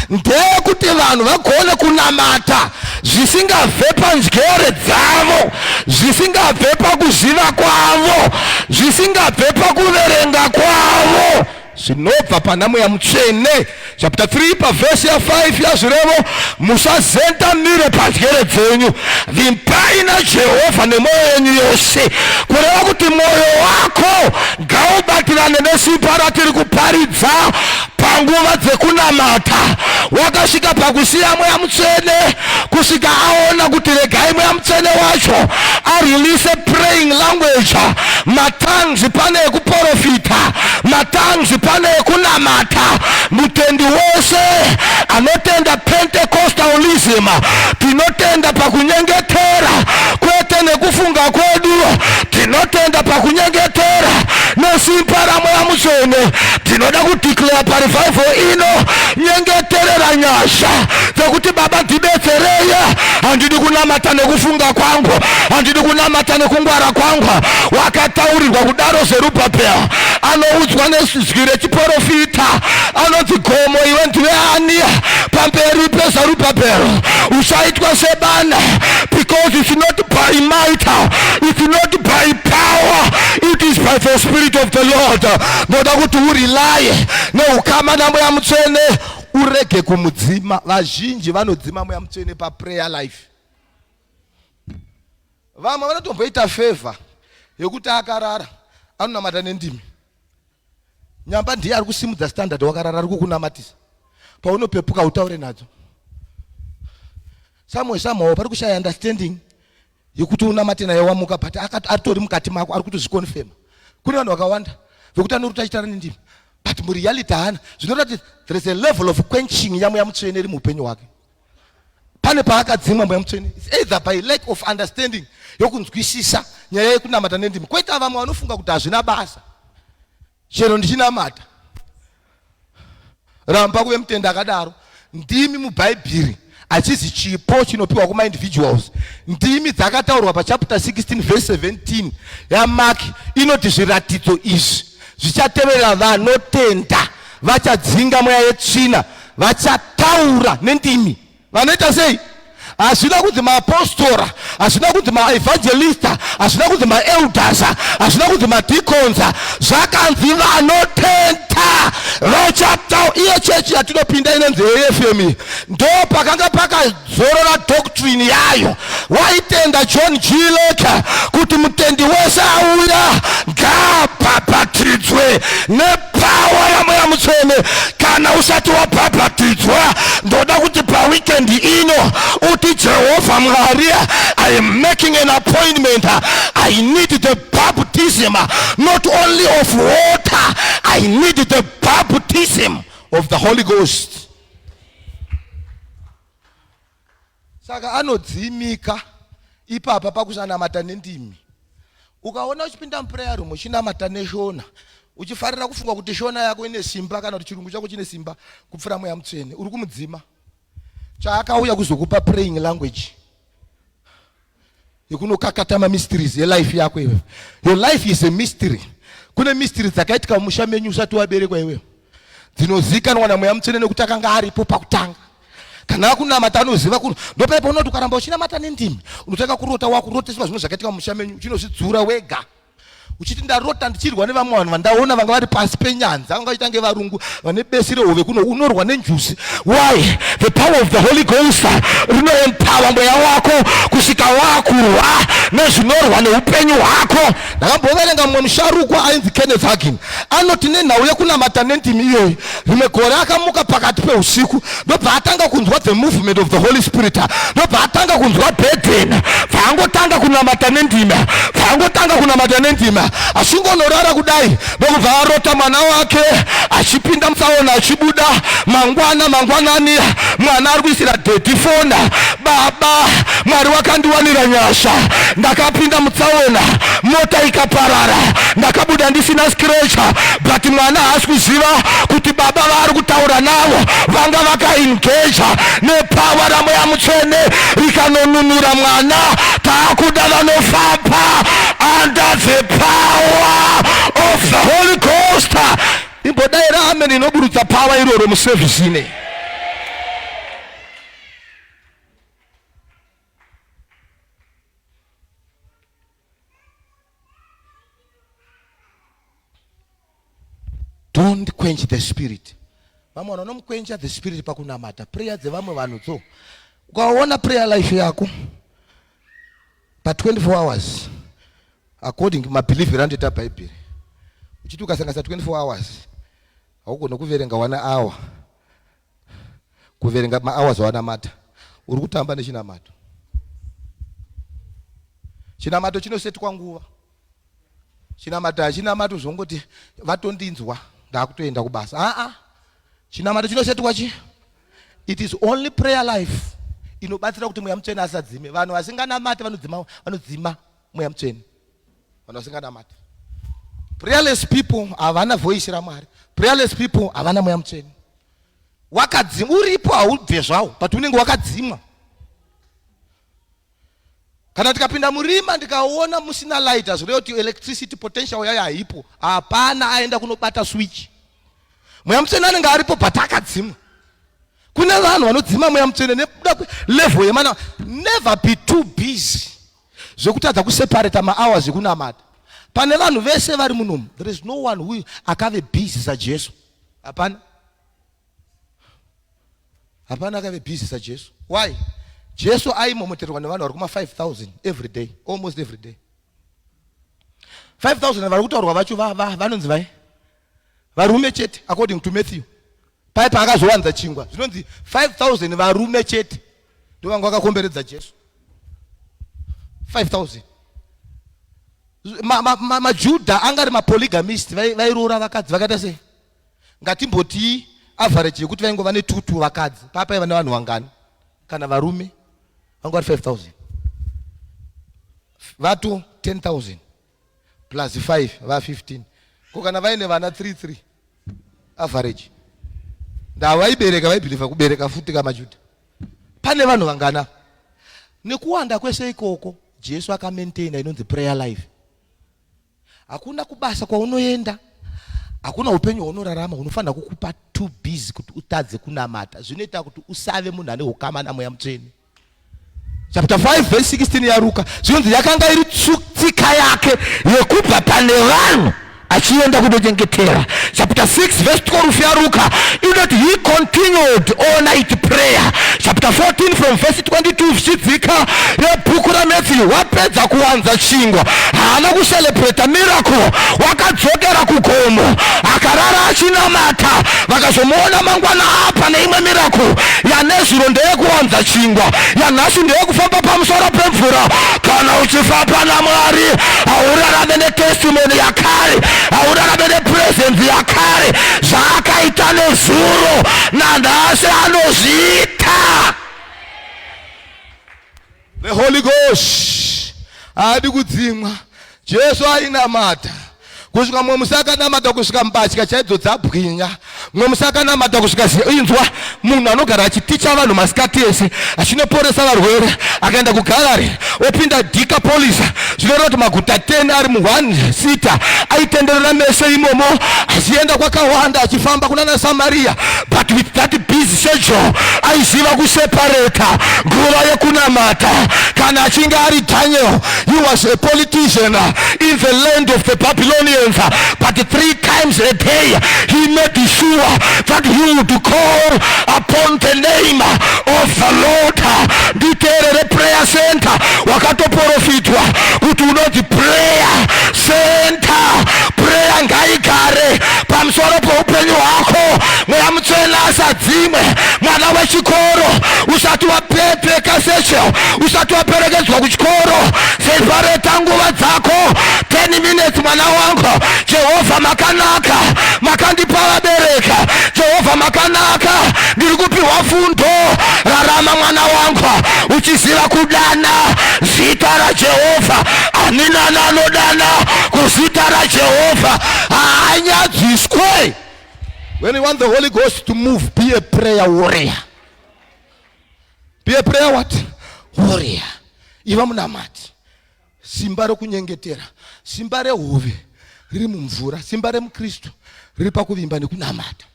ndeyekuti vanhu vagone kunamata zvisingabve pandyere dzavo, zvisingabve pakuziva kwavo, zvisingabve pakuverenga kwavo, zvinobva pana Mweya Mutsvene. Chapter 3 pavhesi ya5 yaZvirevo, musazendamire pandyere dzenyu, vimbai naJehovha nemwoyo yenyu yose. Kureva kuti mwoyo wako ngaubatirane nesimba ratiri kuparidza panguva dzekunamata. Wakasvika pakusiya Mweya Mutsvene kusvika aona kuti regai Mweya Mutsvene wacho arelease praying language. Matongues pane ekuporofita, matongues pane ekunamata. Mutendi wose anotenda Pentecostalism, tinotenda pakunyengetera kwete nekufunga kwedu, tinotenda pakunyengetera nesimba raMweya Mutsvene. Tinoda kudeclare parevival ino, nyengeterera nyasha dzekuti Baba ndibetsereye, handidi kunamata nekufunga kwangu, handidi kunamata nekungwara kwangu. Wakataurirwa kudaro Zerubhabhel, anoudzwa nezwi rechiporofita, anonzi gomo iwe ndiwe ani pamberi peZerubhabhel, uchaitwa sebana, because it's not by might, it's not by power, it is by the Spirit of the Lord. Ndoda kuti urelaye neukama naMweya Mutsvene, urege kumudzima. Vazhinji vanodzima Mweya Mutsvene paprayer life. Vamwe vanotomboita favor yekuti akarara anonamata nendimi. Nyamba ndiye ari kusimudza standard, wakarara ari kukunamatisa. Paunopepuka utaure nadzo. Somewhere somehow pari kushaya understanding yekuti unamate naye wamuka, but atori mukati mako ari kutozviconfirma. Kune vanhu vakawanda vekuti anoruta achitaura nendimi, but mureality haana. Zvinoreva kuti there is a level of quenching yaMweya Mutsvene iri muupenyu hwake. Pane paakadzimwa Mweya Mutsvene. It's either by lack of understanding yokunzwisisa nyaya yekunamata nendimi, kwoita vamwe vanofunga kuti hazvina basa chero ndichinamata. Ramba kuve mutenda akadaro. Ndimi muBhaibheri hachizi chipo chinopiwa kumaindividuals. Ndimi dzakataurwa pachapter 16 verse 17 yaMark inoti zviratidzo izvi zvichateverera vanotenda, vachadzinga mweya yetsvina, vachataura nendimi. Vanoita sei? Hazvina kunzi maapostora, hazvina kunzi maevangelista, hazvina kunzi maelders, hazvina kunzi madeacons, zvakanzi vanotenda vachatau. Iyo chechi yatinopinda inonzi AFM, ndo pakanga pakazorora doctrine yayo. Waitenda John G. Lake kuti mutendi wese auya ngaabhabhatidzwe nepower yaMweya Mutsvene. Kana usati wabhabhatidzwa, ndoda kuti paweekend ino uti, "Jehovha Mwari, I am making an appointment. I need the baptism, not only of water, I need the baptism of the Holy Ghost." Saka anodzimika ipapa pakusanamata nendimi. Ukaona uchipinda muprayer room uchinamata neShona, uchifarira kufunga kuti Shona yako ine simba kana kuti Chirungu chako chine simba kupfuura Mweya Mutsvene, uri kumudzima. Chaakauya kuzokupa praying language yekunokakata mamysteries elife yako iwewe. Your life is a mystery. Kune mystery dzakaitika mumusha menyu usati waberekwa iwewe, dzinozikanwa naMweya Mutsvene nekuti akanga aripo pakutanga. Kana akunamata anoziva kuno. Ndopaipa unoti ukaramba uchinamata nendimi, unotanga kurota wakuroteswa zvimwe zvakaitika mumusha menyu, uchinozvidzura wega. Uchiti ndarota ndichirwa nevamwe vanhu vandaona vanga vari pasi penyanza, vanga vachiita ngevarungu vane besi rehove kuno, unorwa nenjuzi. Why? The power of the Holy Ghost rinoempower mweya wako kusvika wakurwa nezvinorwa neupenyu hwako. Ndakamboverenga mumwe musharukwa ainzi Kenneth Hagin anoti nenhau yekunamata nendimi iyoyi, rimwe gore akamuka pakati peusiku ndobva atanga kunzwa the movement of the Holy Spirit, ndobva atanga kunzwa burden, bvaangotanga kunamata nendimi, bvaangotanga kunamata nendimi, achingonorara kudai ndokubva arota mwana wake achipinda mutsaona achibuda. Mangwana mangwanani mwana ari kuisira dhedhi fona, baba Mwari wakandiwanira nyasha, ndakapinda mutsaona mota ikaparara, ndakabuda ndisina scratch, but mwana haasi kuziva kuti baba vaari kutaura navo vanga vakaengeja nepower raMweya Mutsvene rikanonunura mwana. Taakuda vanofamba under the power of the Holy Ghost. Imbodaira amen inoburutsa power iroro muservice ine. Don't quench the spirit. Vamwe vanhu vanomukwencha the spirit pakunamata prayer dzevamwe vanhu tso. Ukaona prayer life yako pa 24 hours according mabelief randoita Bhaibheri, uchiti ukasanganisa 24 hours haugone kuverenga 1 hour, kuverenga mahours awanamata, uri kutamba nechinamato. Chinamato chinosetwa nguva. Chinamato hachinamato zvongoti vatondinzwa ndakutoenda kubasa. Aa, chinamato chinosetwa chi. It is only prayer life inobatsira kuti Mweya Mutsvene asadzime. Vanhu vasinganamati vanodzima, vanodzima Mweya Mutsvene. Vanhu vasinganamati, prayerless people, havana voice raMwari. Prayerless people havana Mweya Mutsvene. Wakadzima, uripo haubve zvawo, but unenge wakadzimwa. Kana tikapinda murima ndikaona musina light, hazvireva kuti electricity potential yayo haipo. Hapana aenda kunobata switch. Mweya Mutsvene anenge aripo but akadzimwa. Kune vanhu vanodzima Mweya Mutsvene nekuda level yemana. Never be too busy zvekutadza kuseparata mahours ekunamata. Pane vanhu vese vari munomu, there is no one who akave busy saJesu. Hapana. Hapana akave busy saJesu. Why? Jesu aimomoterwa nevanhu vari kuma 5000 every day, almost every day. 5000 vari kutaurwa vacho vanonzi vai varume chete according to Matthew. Pai paakazowanza chingwa zvinonzi 5000 varume chete ndovanga vakakomberedza Jesu. 5000 maJudha anga ari mapolygamist, vairoora vakadzi vakaita sei? Ngatimbotii average yekuti vaingova netutu vakadzi, papaiva nevanhu vangani kana varume vanga vari 5000, vato 10,000 plus 5 va 15. Ko kana vaine vana 3 3 average, ndavaibereka, vaibhilivha kubereka futi kamaJudha. Pane vanhu vangana? Nekuwanda kwese ikoko, Jesu akamaintaina inonzi prayer life. Hakuna kubasa kwaunoenda, hakuna upenyu hwaunorarama hunofanira kukupa too busy kuti utadze kunamata. Zvinoita kuti usave munhu ane ukama naMweya Mutsvene. Chapter 5 verse 16 yaRuka zvinonzi yakanga iri tsika yake yekubva pane vanhu achienda kunonyengetera. Chapter 6 verse 12 yaRuka inoti he continued all night prayer. Chapter 14 from verse 22 zvichidzika yebhuku raMatthew, wapedza kuwanza chingwa, haana kucelebrata miracle, wakadzokera kugomo akarara achinamata. Vakazomuona mangwana apa neimwe miracle. Yanezuro ndeyekuwanza chingwa, yanhasi ndeyekufamba pamusoro pemvura. Kana uchifamba naMwari haurarame netestimony yakare, haurarame nepresence yakare. Zvaakaita nezuro nanhasi anozviita. The Holy Ghost haadi kudzimwa. Jesu ainamata kusvika mumwe musi akanamata kusvika mbatya chaidzo dzabwinya. Mumwe musi akanamata kusvika inzwa munhu anogara achiticha vanhu masikati ese, achinoporesa varwere, Akaenda kuGalari, opinda Decapolis, zvinoreva kuti maguta 10 ari muone sita. Aitenderera mese imomo achienda kwakawanda, achifamba kunana Samaria, but with that busy schedule aiziva kuseparata nguva yekunamata. Kana achinge ari Daniel, he was a politician in the land of the Babylonians, but 3 times a day he made sure that he would call upon the name of the Lord. Nditeerere, Prayer Center, wakatoprofitwa kuti unonzi Prayer Center. Prayer ngaigare pamusoro peupenyu hwako. Mweya Mutsvene asadzimwe. Mwana wechikoro, usati wapepeka satchel, usati waperekedzwa kuchikoro, separeta nguva dzako, 10 minutes. Mwana wangu, Jehovha makanaka, makandipa vabereka. Jehovha makanaka, ndiri kupiwa fundo. Rarama, mwana wangu, uchiziva kudana zita raJehovha. Ani nani anodana kuzita raJehovha haanyadziswe. When you want the Holy Ghost to move, be a prayer warrior. Be a prayer what? Warrior. Iva munamati. Simba rokunyengetera, simba rehove riri mumvura, simba remukristu riri pakuvimba nekunamata.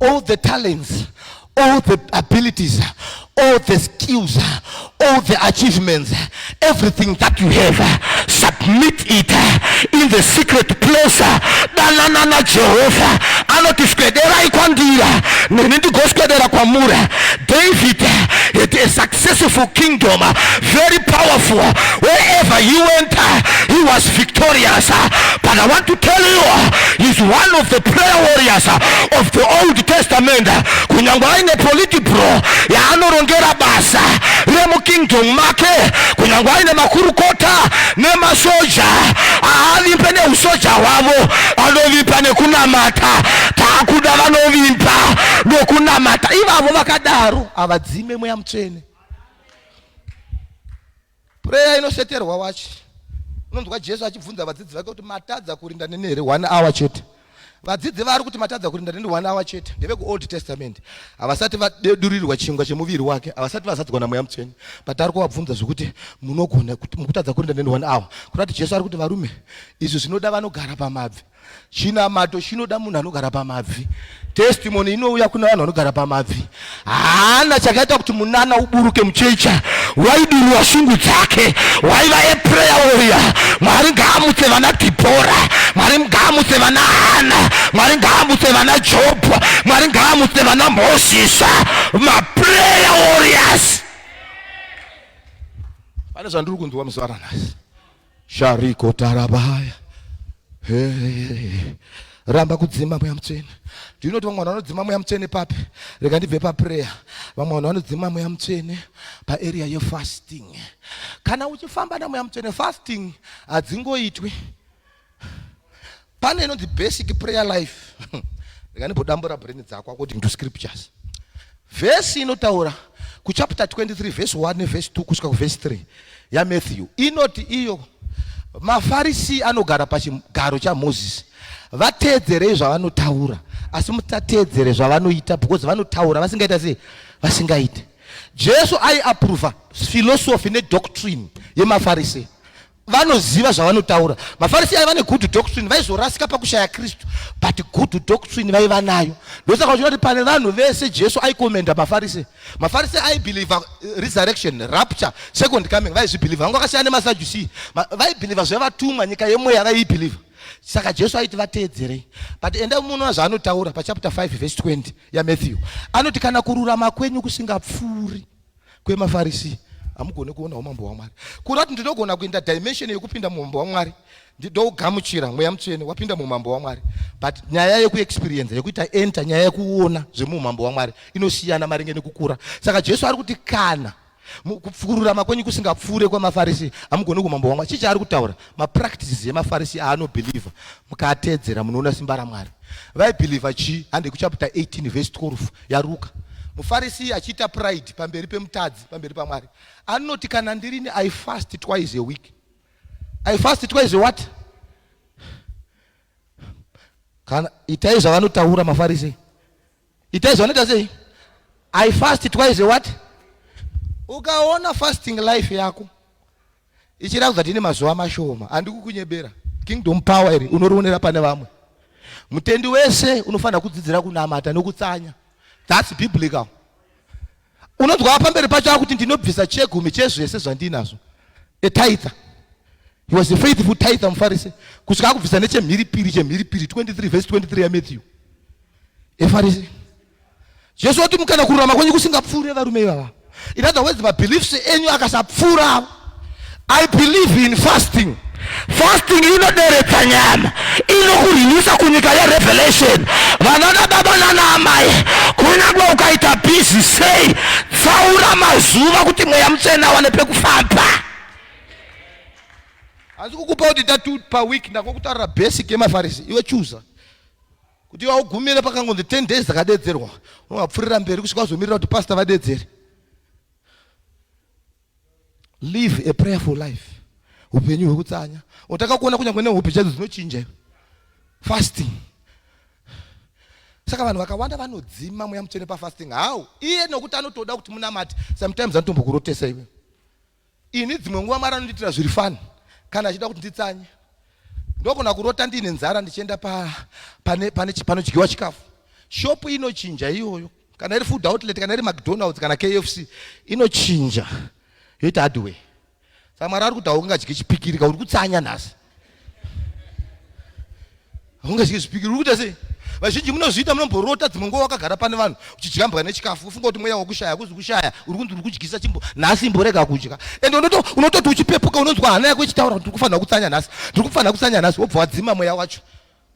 All the talents, all the abilities, all the skills, all the achievements, everything that you have, submit it in the secret place. Danana naJehovha. Anoti, "Swederai kwandiri, neni ndigoswedera kwamuri." David had a successful kingdom, very powerful. Wherever he went, he was victorious. But I want to tell you, he's one of the prayer warriors of the Old Testament. Kunyangwe aine politburo yaanorongera basa remukingdom make, kunyangwe aine makurukota nemasoja, haavimbe neusoja hwavo, anovimba nekunamata. Taakuda vanovimba nokunamata. Ivavo vakadaro havadzime Mweya Mutsvene. Prayer inoseterwa wachi. Unonzwa Jesu achibvunza vadzidzi vake kuti, "Matadza kurinda neni here one hour chete?" Vadzidzi vari kuti, "Matadza kurinda neni one hour chete?" NdevekuOld Testament, havasati vadurirwa chingwa chemuviri wake, havasati vazadzwa naMweya Mutsvene, but ari kuvabvunza zvekuti, "Munogona kuti mukutadza kurinda neni one hour?" Kurati Jesu ari kuti, "Varume, izvi zvinoda vanogara pamabvi. Chinamato chinoda munhu anogara pamabvi. Testimony inouya kuna vanhu vanogara pamabvi." Haana chakaita kuti munana uburuke muchecha, waidurura shungu dzake, waiva a prayer warrior. Mwari ngaamutse vana Dhibhora, Mwari ngaamutse vana Hana, Mwari ngaamutse vana Job, Mwari ngaamutse vana Mozisa, maprayer warriors. Pane zvandiri kunzwa muzuva ranhasi. Shariko tarabaya. Hey. Ramba kudzima Mweya Mutsvene. Ndinoti vamwe vanhu vanodzima Mweya Mutsvene papi? Rega ndibve paprayer. Vamwe vanhu vanodzima Mweya Mutsvene paarea yefasting. Kana uchifamba naMweya Mutsvene, fasting hadzingoitwi. Pane inonzi basic prayer life. Rega ndimbodambura brain dzako according to scriptures. Vhesi inotaura kuchapter 23 vhesi 1 nevhesi 2 kusvika kuvhesi 3 yaMatthew inoti iyo, "Mafarisi anogara pachigaro chaMozisi. Vateedzerei zvavanotaura, asi musateedzere zvavanoita, because vanotaura vasingaita sei? Vasingaite." Jesu aiapprova philosophy nedoctrine yemafarisi. Vanoziva zvavanotaura mafarisi. Aiva negood doctrine. Vaizorasika pakushaya Kristu, but good doctrine vaiva nayo. Ndosaka uchiona kuti pane vanhu vese, Jesu aicommenda mafarisi. Mafarisi aibelieva resurrection, rapture, second coming. Vaizvibelieva. Vanga vakasiyana nemaSadducee. Vaibelieva zvevatumwa, nyika yemweya vaiibelieva. Saka Jesu aiti, "Vateedzerei." But enda munoona zvaanotaura pachapter 5 verse 20 yaMatthew. Anoti, "Kana kururama kwenyu kusingapfuuri kwemafarisi, hamugoni kuona umambo hwaMwari." Kureva kuti ndinogona kuenda dimension yekupinda muumambo hwaMwari, ndougamuchira Mweya Mutsvene, wapinda muumambo hwaMwari, but nyaya yekuexperience, yekuita enter, nyaya yekuona zvemuumambo hwaMwari inosiyana maringe nekukura. Saka Jesu ari kuti, "Kana kururama kwenyu kusingapfuure kwamafarisi, hamugoni kuumambo hwaMwari." Chii chaari kutaura? Mapractices emafarisi aanobelieva, mukaatedzera munoona simba raMwari. Vaibelieva chii? Hande kuchapter 18 verse 12 yaRuka. Mufarisi achiita pride pamberi pemutadzi, pamberi paMwari, anoti, "Kana ndirini, I fast twice a week. I fast twice a what?" Kana itai zvavanotaura mafarisi, itai zvavanoita sei? I fast twice a what? Ukaona fasting life yako ichiratidza kuti ine mazuva mashoma, handikukunyebera. Kingdom power iri unorionera pane vamwe. Mutendi wese unofanira kudzidzira kunamata nokutsanya. That's biblical. Unonzwa pamberi pacho akuti ndinobvisa chegumi chezvese zvandinazvo. A tither. He was a faithful tither muFarise kusvika akubvisa nechemhiripiri chemhiripiri 23 verse 23 yaMatthew. EFarise. Jesu oti mukana kururama kwenyu kusingapfuure varume ivava. In other words, mabeliefs enyu akasapfuura avo. I believe in fasting. Fasting inoderedza nyama, inokurilisa kunyika yerevelation. Vanana baba nana amai, kunyange ukaita busy sei, tsaura mazuva kuti mweya mutsvene awane pekufamba. Hanzi kukupa kuti ita two per week, ndakokutaurira basic yemafarisi, iwe chooser. Kuti iwe ugumire pakangonzi 10 days dzakadedzerwa, unongapfurira mberi kusvika wazomirira kuti pastor vadedzere. Live a prayerful life, upenyu hwekutsanya. Utaka kuona kunyange nehope chaidzo dzinochinja. Fasting. Saka vanhu vakawanda vanodzima mweya mutsvene pafasting. How? Iye nokuti anotoda kuti munamate. Sometimes anotombokurotesa iwe. Ini dzimwe nguva Mwari anondiitira zviri fun kana achida kuti nditsanye. Ndogona kurota ndiine nzara ndichienda pa pane pane panodyiwa chikafu. Shop inochinja iyoyo. Kana iri food outlet, kana iri McDonald's, kana KFC inochinja yoita hardware. Saka Mwari ari kuti haungadyi chipikiri ka uri kutsanya nhasi. Haungadyi zvipikiri uri kuita sei? Vazhinji munozviita munomborota dzimwe nguva wakagara pane vanhu uchidyambwa nechikafu ufunga kuti mweya wokushaya hakuzi kushaya uri kunzi uri kudyisa chimbo nhasi imborega kudya ende unototi uchipepuka unonzwa hana yako ichitaura kuti ndiri kufanira kutsanya nhasi ndiri kufanira kutsanya nhasi wobva wadzima mweya wacho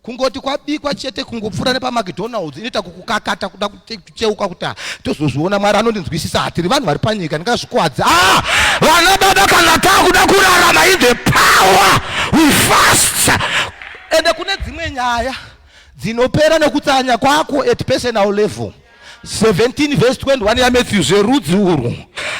kungoti kwabikwa chete kungopfuura nepamacdonalds inoita kukukakata kuda kucheuka kuti ah, tozozviona mwari anondinzwisisa hatiri vanhu vari panyika ndingazvikwadzi ah vana baba kana takuda kurarama in the power we fast ende kune dzimwe nyaya dzinopera nekutsanya kwako at personal level 17 verse 21 yaMatthew zverudzi urwu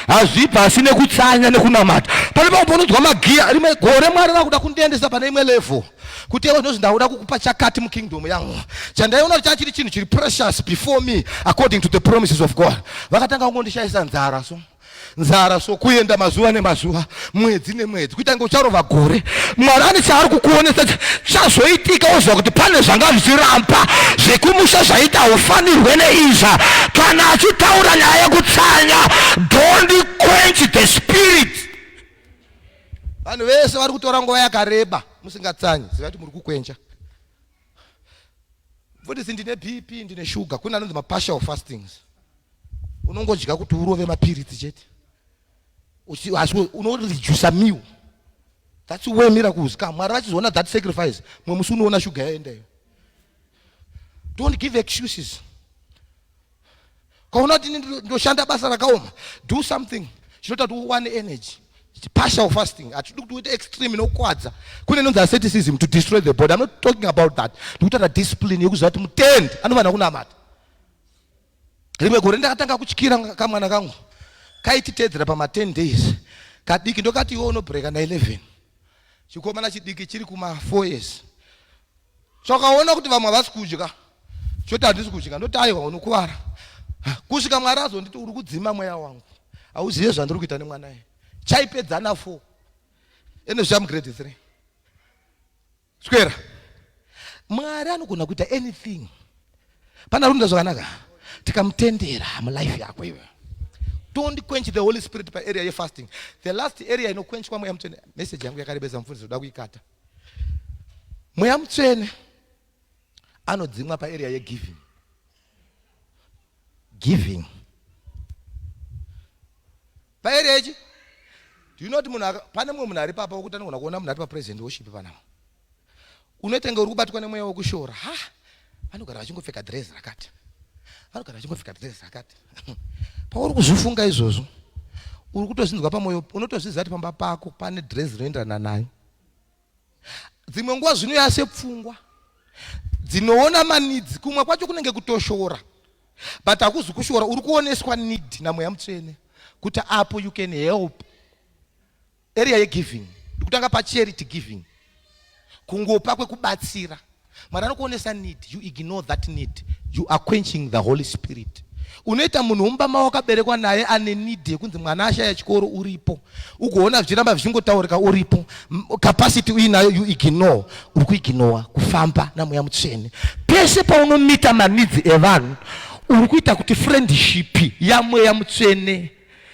hazvibvi asi nekutsanya nekunamata. Pane pamwe paunodzwa magiya rimwe gore Mwari vakuda kundiendesa pane imwe level kuti iwe ndozvi ndakuda kukupa chakati mukingdom yangu chandaiona kuti chachiri chinhu chiri precious before me according to the promises of God. Vakatanga kungondishaisa nzara so nzara so kuenda mazuva nemazuva mwedzi nemwedzi kuita kunge ucharova gore mwari ane chaari kukuonesa chazoitika woziva kuti pane zvanga zvichiramba zvekumusha zvaita haufanirwe neizva kana achitaura nyaya yekutsanya don't quench the spirit vanhu vese vari kutora nguva yakareba musingatsanyi ziva kuti muri kukwencha mfundisi ndine bp ndine shuga kune anonzi mapartial fastings unongodya kuti urove mapiritsi chete asi unoredusa meal that's where miracles come mwari vachizoona that sacrifice mumwe musi unoona shuga yaenda iyo don't give excuses kaona kuti ndoshanda basa rakaoma do something chinoita kuti uwane energy partial fasting hatidi kuti uite extreme inokwadza kune inonzi asceticism to destroy the body i'm not talking about that ndikutaura discipline yekuziva kuti mutendi anofanira kunamata rimwe gore ndakatanga kutyira kamwana kangu kaititeedzera pama 10 days kadiki ndokati iwe unobreka na 11 chikomana chidiki chiri kuma 4 years chakaona kuti vamwe havasi kudya choti handisi kudya ndoti aiwa unokuvara kusvika mwari azonditi uri kudzima mweya wangu hauzive zvandiri kuita nemwana iye chaipedzana 4 ene zvichamugrade 3 Swera. Mwari anogona kuita anything. Pana runda zvakanaka. Tikamutendera mulife yako iwe. Don't quench the Holy Spirit pa area ye fasting. The last area inoquenchwa mweya mutsvene. Message yangu yakarebesa mufundisi ndoda kuikata. Mweya mutsvene anodzimwa pa area ye giving. Giving. Paarea ichi do you know kuti munhu pane mumwe munhu ari papa wekuti anogona kuona munhu ari papresident worship panapa unoita nge uri kubatwa nemweya wekushora ha vanogara vachingopfeka dress rakati vanogara vachingopfeka dress rakati pauri kuzvifunga izvozvo uri kutozvinzwa pamwoyo unotozviziva kuti pamba pako pane dress rinoenderana nayo dzimwe nguva zvinouya sepfungwa dzinoona manidzi kumwe kwacho kunenge kutoshora but hakuzi kushora uri kuoneswa need namweya mutsvene kuti apo you can help area yegiving ndikutanga pacharity giving kungopa kwekubatsira mwari anokuonesa need you ignore that need you are quenching the holy spirit. Unoita munhu womumba mavo wakaberekwa naye ane need yekunzi mwana ashaya chikoro uripo, ugoona zvichiramba zvichingotaurika uripo, capacity uinayo you ignore, uri kuignowa kufamba naMweya Mutsvene. Pese paunomita maneeds evanhu uri kuita kuti friendship yaMweya Mutsvene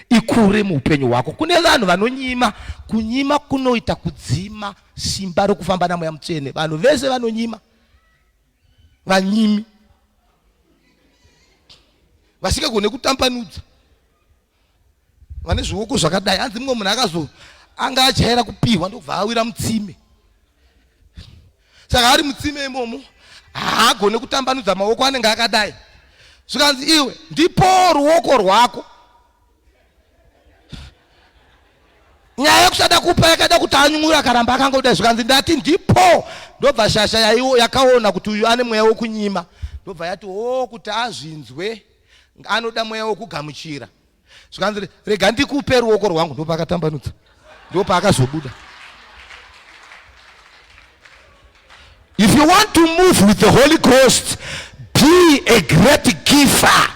ikure muupenyu hwako. Kune vanhu vanonyima, kunyima kunoita kudzima simba rokufamba naMweya Mutsvene. Vanhu vese vanonyima vanyimi vasingagone kutambanudza, vane zvioko zvakadai. Hanzi mumwe munhu akazo anga ajaira kupihwa ndokubva awira mutsime, saka ari mutsime imomo haagone kutambanudza maoko, anenge akadai. Zvikanzi iwe ndipo ruoko rwako. Nyaya yekusada kupa yakada kuti anyumure, akaramba akangoda. Zvikanzi ndati ndipo. Ndobva shasha yaiwo yakaona kuti uyu ane mweya wekunyima, ndobva yati o oh, kuti azvinzwe anoda mweya wekugamuchira. Zvikanzi rega ndikupe ruoko rwangu. Ndopaakatambanudza, ndopaakazobuda. If you want to move with the Holy Ghost, be a great giver.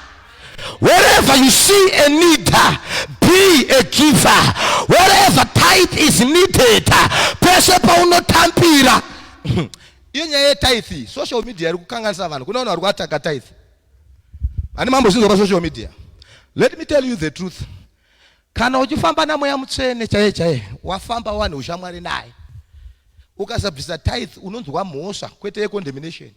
Wherever you see a need, be a giver. Wherever tithe is needed, pese paunotambira. Iyo nyaya yetithe, social media iri kukanganisa vanhu. Kune vanhu vari kuataka tithe. Ani mambozvinzwa pasocial media. Let me tell you the truth. Kana uchifamba naMweya Mutsvene chaiye chaiye, wafamba wane ushamwari naye. Ukasabvisa tithe unonzwa mhosva, kwete yecondemnation.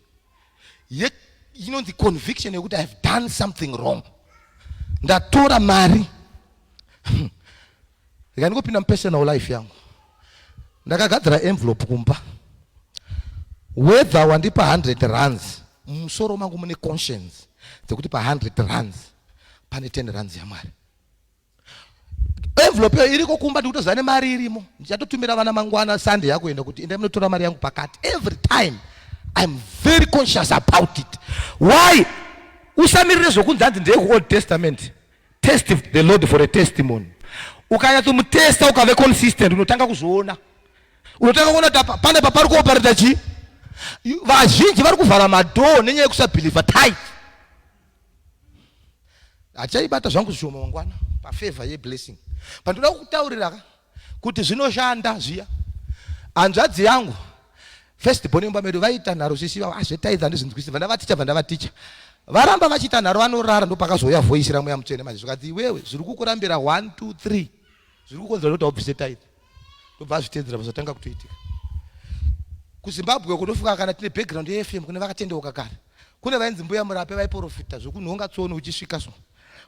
Ye inonzi conviction yekuti I have done something wrong. Ndatora mari. Rega ndingopinda mupersonal life yangu. Ndakagadzira envelope kumba. Whether wandipa 100 rands, mumusoro mangu mune conscience dzekuti pa 100 rands pane 10 rands yaMwari. Envelope iyo iriko kumba, ndikutoziva nemari irimo. Ndichatotumira vana mangwana Sunday yakuenda kuti endai munotora mari yangu pakati. Every time I'm very conscious about it. Why? Usamirire zvokunzi hanzi ndeye kuOld Testament. Test the Lord for a testimony. Ukanyatsomutesta ukave consistent, unotanga kuzviona. Unotanga kuona kuti pane papari kuoperata chii. Vazhinji vari kuvhara madhoo nenyaya yekusabhilivha tithe. Hachaibata zvangu zvishoma mangwana pafavor yeblessing. Pandoda kukutaurira ka kuti zvinoshanda zviya. Hanzvadzi yangu first born yemumba medu vaiita nharo sisi vavo, azvetaidza handizvinzwisi, bva ndavaticha, bva ndavaticha. Varamba vachiita nharo vanorara, ndopakazouya voice raMweya Mutsvene manje zvikati iwewe zviri kukurambira 1 2 3 zviri kukonzera kuti aubvise tithe. Ndobva azvitedzera zvatanga kutoitika. KuZimbabwe kunofunga kana tine background yeFM kune vakatendeuka kare. Kune vainzi mbuya murape vaiporofita zvekunhonga tsono uchisvika so.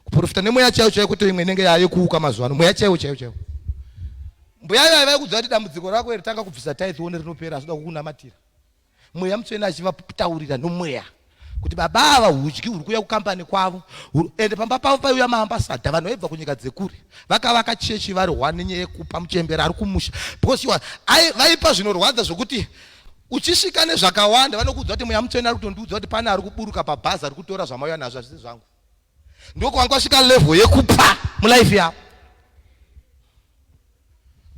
Kuporofita nemweya chaiwo chaiwo kwete imwe inenge yayekuuka mazuva ano, mweya chaiwo chaiwo chaiwo. Mbuya ivayi vaikudza kuti dambudziko rako iri tanga kubvisa tithe uone rinopera, asi uda kukunamatira. Mweya Mutsvene achivataurira nomweya kuti baba ava hudyi huri kuuya kukambani kwavo, ende pamba pavo paiuya maambasada, vanhu vaibva kunyika dzekure, vakavaka chechi vari one nenyaya yekupa muchembera ari kumusha, because you are, vaipa zvinorwadza zvokuti uchisvika nezvakawanda vanokuudza kuti Mweya Mutsvene ari kutondiudza kuti pane ari kuburuka pabhazi ari kutora zvamauya nazvo hazvisi zvangu. Ndokwanga kwasvika level yekupa mulife yavo,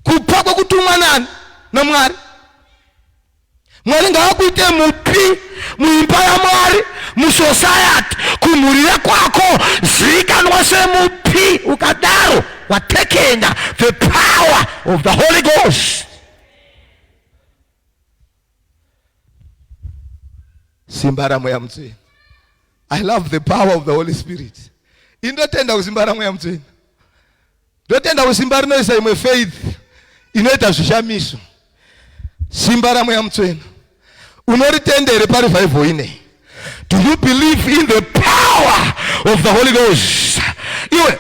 kupa kwekutumwa nani? NaMwari. Mwari ngaakuite mupi muimba yaMwari, musociety, kumhuri yekwako, zivikanwa semupi. Ukadaro watekenya the power of the Holy Ghost. Simba raMweya Mutsvene. I love the power of the Holy Spirit. Indotenda kusimba raMweya Mutsvene. Ndotenda kusimba rinoisa imwe faith inoita zvishamiso. Simba raMweya Mutsvene. Unoritenda here parevival ine? Do you believe in the power of the Holy Ghost? Iwe,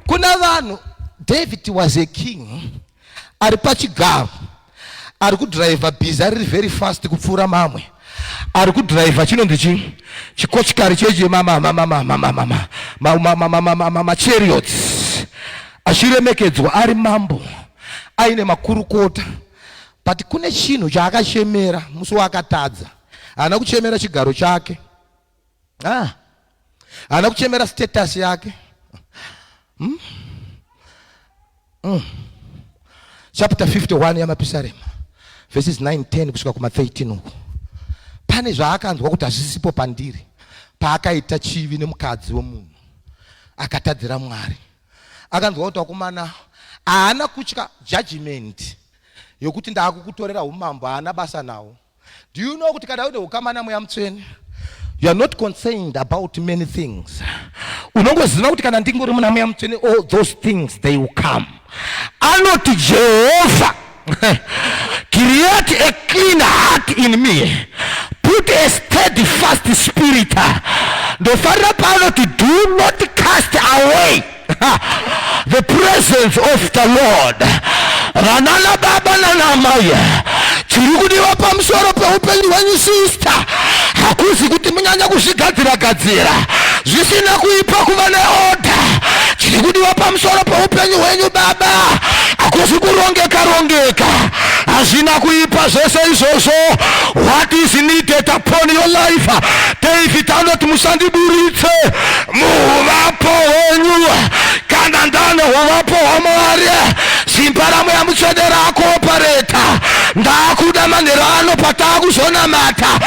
kuna vanhu, David was a king ari pachigaro, ari kudriver bhiza riri very fast kupfuura mamwe, ari kudriver chinonzi chi chikochikari cheche machariots, achiremekedzwa ari mambo aine makurukota, but kune chinhu chaakachemera musi waakatadza. Haana kuchemera chigaro chake, haana kuchemera status yake. Chapter 51 yamapisarema verses 9 10 kusvika kuma 13 uku, pane zvaakanzwa kuti hazvisipo pandiri paakaita chivi nemukadzi wemunhu. Akatadzira Mwari. Akanzwa kuti vakomana haana kutya judgment yokuti ndaakukutorera umambo, haana basa nawo. Do you know kuti kana une ukama naMweya Mutsvene, you are not concerned about many things. Unongoziva kuti kana ndingori muna Mweya Mutsvene, all those things they will come. Anoti Jehovha, create a clean heart in me, put a steadfast spirit. Ndofarira paanoti do not cast away the presence of the Lord. Vanana baba nana amai, chiri kudiwa pamusoro peupenyu hwenyu sister hakuzi kuti munyanya kuzvigadzira gadzira, zvisina kuipa kuva neorder. Chiri kudiwa pamusoro peupenyu hwenyu baba hakuzi kurongeka rongeka, hazvina kuipa zvese izvozvo. What is needed upon your life, David anoti musandiburitse muhuvapo hwenyu. Kana ndane huvapo hwaMwari, simba raMweya Mutsvene rakuoperate. Ndakuda manheru ano patakuzonamata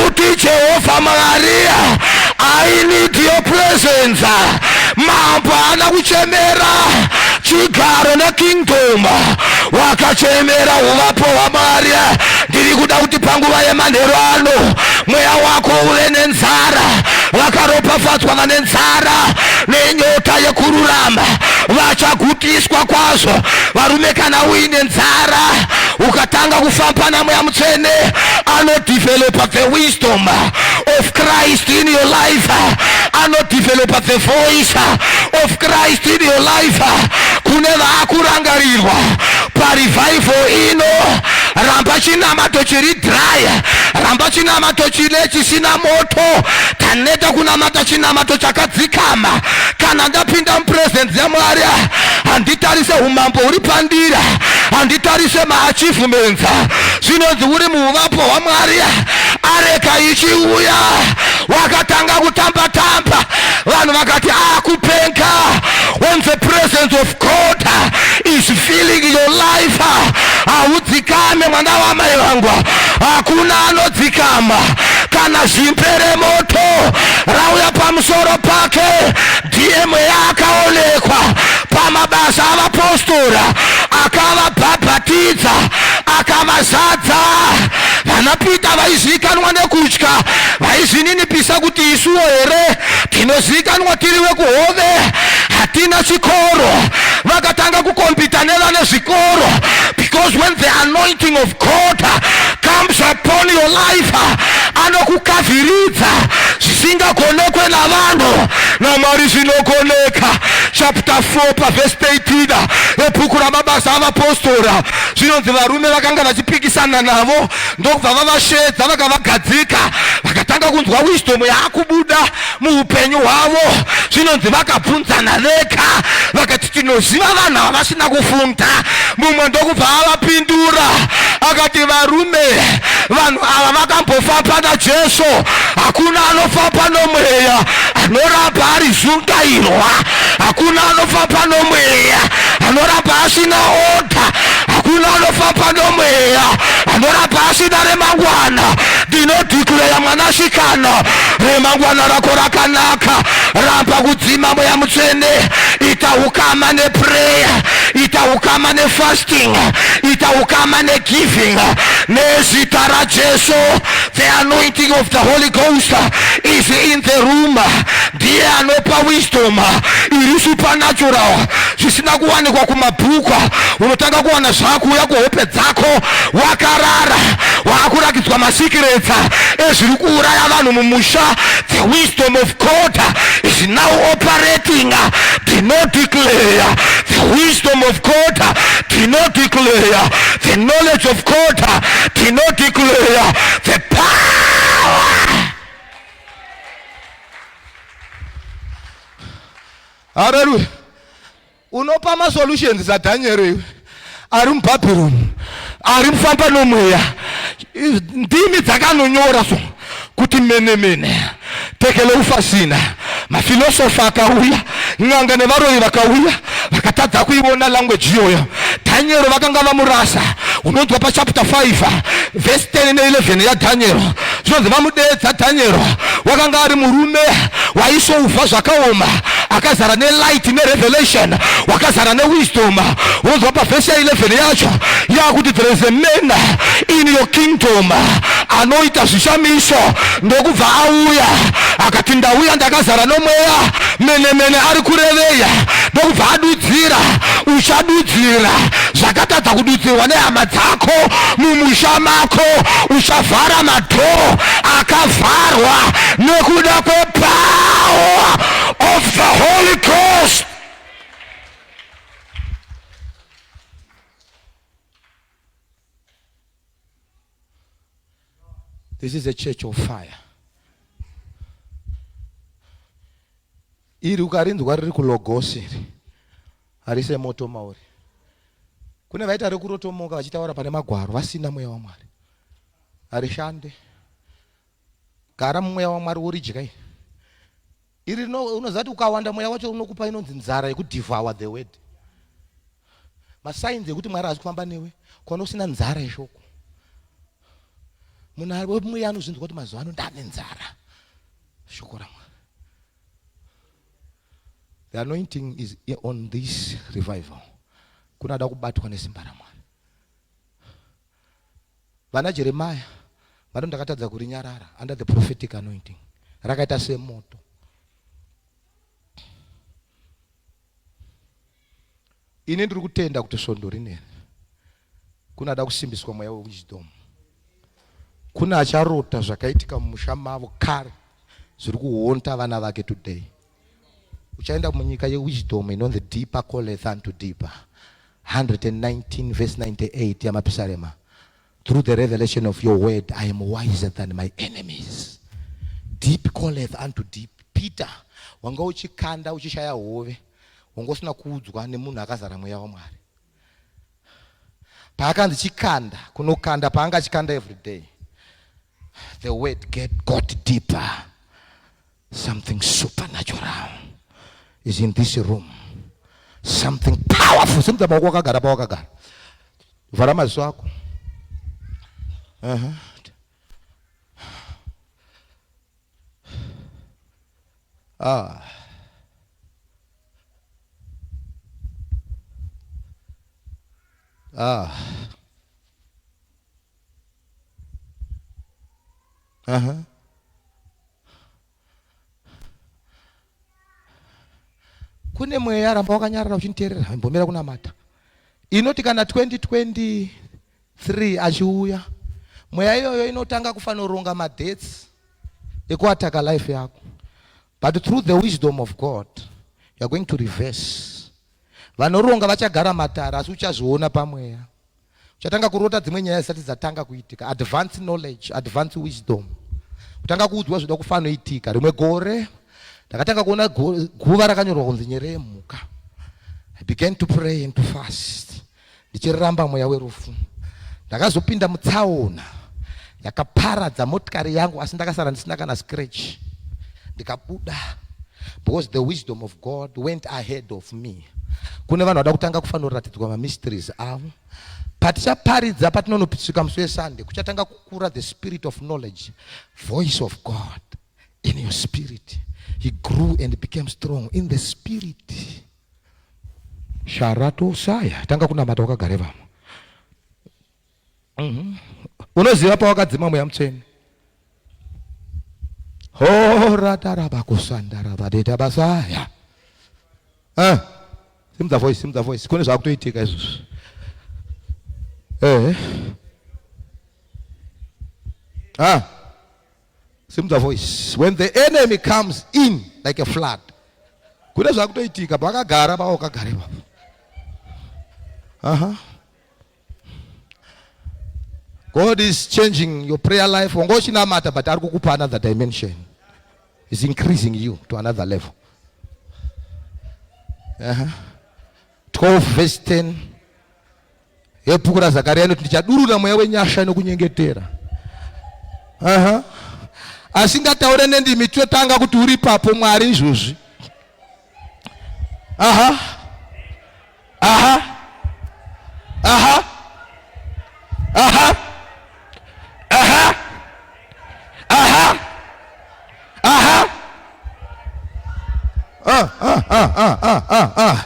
uti, "Jehovha Mwari, I need your presence." Mambo haana kuchemera chigaro nekingdom, wakachemera uvapo hwaMwari. Ndiri kuda kuti panguva yemanheru ano mweya wako uve nenzara. Vakaropafadzwa vane nzara nenyota yekururama, vachagutiswa kwazvo. Varume, kana uine nzara ukatanga kufamba naMweya Mutsvene, anodevelopa the wisdom of Christ in your life, anodevelopa the voice of Christ in your life. Kune vaakurangarirwa parevival ino, ramba chinamato chiri dry, ramba chinamato chine chisina moto. Taneta kunamata chinamato chakadzikama. Kana ndapinda mupresence yaMwari, handitarise umambo huri pandira, handitarise maachievements. Zvinonzi uri muuvapo hwaMwari, areka ichiuya, wakatanga kutamba tamba, vanhu vakati akupenga. When the presence of God is filling your life, haudzikame mwana wamai vangu, hakuna anodzikama. Kana zimbe remoto rauya pamusoro pake, ndiye mweya akaonekwa pamabasa avapostora, akavabhabhatidza, akavazadza. Vana Pita vaizivikanwa nekutya, vaizvininipisa kuti isuwo here tinozivikanwa tiri vekuhove, hatina chikoro. Vakatanga kucompeta nevane zvikoro, because when the anointing of God comes upon your life, anokukavhiridza zvisingagonekwe navanhu, naMwari zvinogoneka. Chapter 4 pavhesi 13 ebhuku ramabasa avapostora, zvinonzi varume vakanga vachipikisana navo ndokubva vavashedza, vakavagadzika, vakatanga kunzwa wisdom yaakubuda muupenyu hwavo. Zvinonzi vakabvunzana vega, vakati, "Tinoziva vanhu ava vasina kufunda." Mumwe ndokubva avapindura akati, "Varume, vanhu ava vakambofamba naJesu. Hakuna anofamba nomweya anoramba ari zungairwa, hakuna anofamba nomweya anoramba asina order, hakuna anofamba nomweya anoramba asina remangwana." Ndinodeclare, mwanasikana, remangwana rako rakanaka. Ramba kudzima Mweya Mutsvene. Ita ukama neprayer, ita ukama nefasting, ita ukama negiving. Nezita raJesu, the anointing of the Holy Ghost is in the room. Ndiye anopa wisdom iri supernatural, zvisina kuwanikwa kumabhuku. Unotanga kuwana zvakuuya kuhope dzako wakarara, waakurakidzwa masecrets ezviri kuuraya vanhu mumusha. The wisdom of God is now operating. Do not declare the wisdom of God, do not declare the knowledge of God, do not declare the power. Haleluya. Unopa masolutions saDhanieri iwe ari muBhabhironi, ari mufamba nomweya. Ndimi dzakanonyora so kuti mene mene tekele ufasina. Mafilosofa akauya, n'anga nevaroyi vakauya, vakatadza kuiona language iyoyo. Dhanieri vakanga vamurasa. Unonzwa pachapter 5 verse 10 ne11 yaDhanieri. Zvinonzi vamudeedza Daniel wakanga ari murume waisouva zvakaoma, akazara nelight nerevelation, wakazara newisdom. Wonzwa pavhesi ya 11 yacho yakuti there is a man in your kingdom anoita zvishamiso, ndokubva auya akati ndauya ndakazara nomweya mene mene ari kureveya, ndokubva adudzira. Uchadudzira zvakatadza kududzirwa nehama dzako mumusha mako, uchavhara madhoo akavharwa nekuda kwepower of the Holy Ghost. This is a church of fire. Iri ukarinzwa riri kulogosi iri harise moto mauri. Kune vaita rekurotomoka vachitaura pane magwaro vasina mweya waMwari. Harishande. Gara mumweya waMwari woridya iri. Iri unoziva kuti ukawanda mweya wacho unokupa inonzi nzara yekudevour the word. Masainzi ekuti Mwari haasi kufamba newe kuona usina nzara yeshoko. Munhu wemweya anozvinzwa kuti mazuva ano ndane nzara. Shoko raMwari. The anointing is on this revival. Kunada kubatwa nesimba raMwari. Vana Jeremiah vano ndakatadza kurinyarara under the prophetic anointing. Rakaita semoto. Ini ndiri kutenda kuti svondo rineri kunada kusimbiswa mweya wewisdom. Kune acharota zvakaitika mumusha mavo kare zviri kuhonta vana vake today. Uchaenda munyika yewisdom inonzi deeper calleth unto deeper. 119 verse 98 yamapisarema. Through the revelation of your word I am wiser than my enemies. Deep calleth unto deep. Peter, wanga uchikanda uchishaya hove, wanga usina kuudzwa nemunhu akazara mweya waMwari. Paakanzi chikanda, kunokanda paanga achikanda every day. The word get got deeper. Something supernatural is in this room. Something powerful. Simudza maoko wakagara pawakagara. Vhara maziso ako. Uh-huh. Ah. Ah. Uh-huh. Kune mweya ramba wakanyarara uchinditeerera, imbomira kunamata. Inoti kana 2023 achiuya, mweya iyoyo inotanga kufanoronga madates ekuataka life yako. But through the wisdom of God, you are going to reverse. Vanoronga vachagara matara asi uchazviona pamweya. Uchatanga kurota dzimwe nyaya zisati dzatanga kuitika. Advance knowledge, advance wisdom. Kutanga kuudzwa zvida kufanoitika. Rimwe gore ndakatanga kuona guva rakanyorwa kunzi nyere yemhuka. I began to pray and to fast. Ndichiramba mweya werufu. Ndakazopinda mutsaona yakaparadza motikari yangu asi ndakasara ndisina kana scratch. Ndikabuda because the wisdom of God went ahead of me. Kune vanhu vada kutanga kufanoratidzwa mamysteries avo. Patichaparidza patinonosvika musi weSunday kuchatanga kukura the spirit of knowledge, voice of God in your spirit. He grew and became strong in the spirit. Sharatosaya tanga kunamata wakagare vamwe. Unoziva pawakadzima mweya mutsvene. Horatarabakusandarabadedabasaya. Ah. Simudza voice, simudza voice. Kune zvakutoitika izvozvo. Eh. Ah. Simudza voice. When the enemy comes in like a flood. Kune zvakutoitika pakagara pawakagara ipapo. Aha. God is changing your prayer life. Wanga uchinamata but ari kukupa another dimension. Is increasing you to another level. 12 verse 10 yebhuku raZakaria inoti ndichadurura mweya wenyasha nokunyengetera. Asingataure nendimi totanga kuti uri papo Mwari izvozvi. Aha. Aha. Aha. Aha. Aha. ah, ah, ah, ah, ah.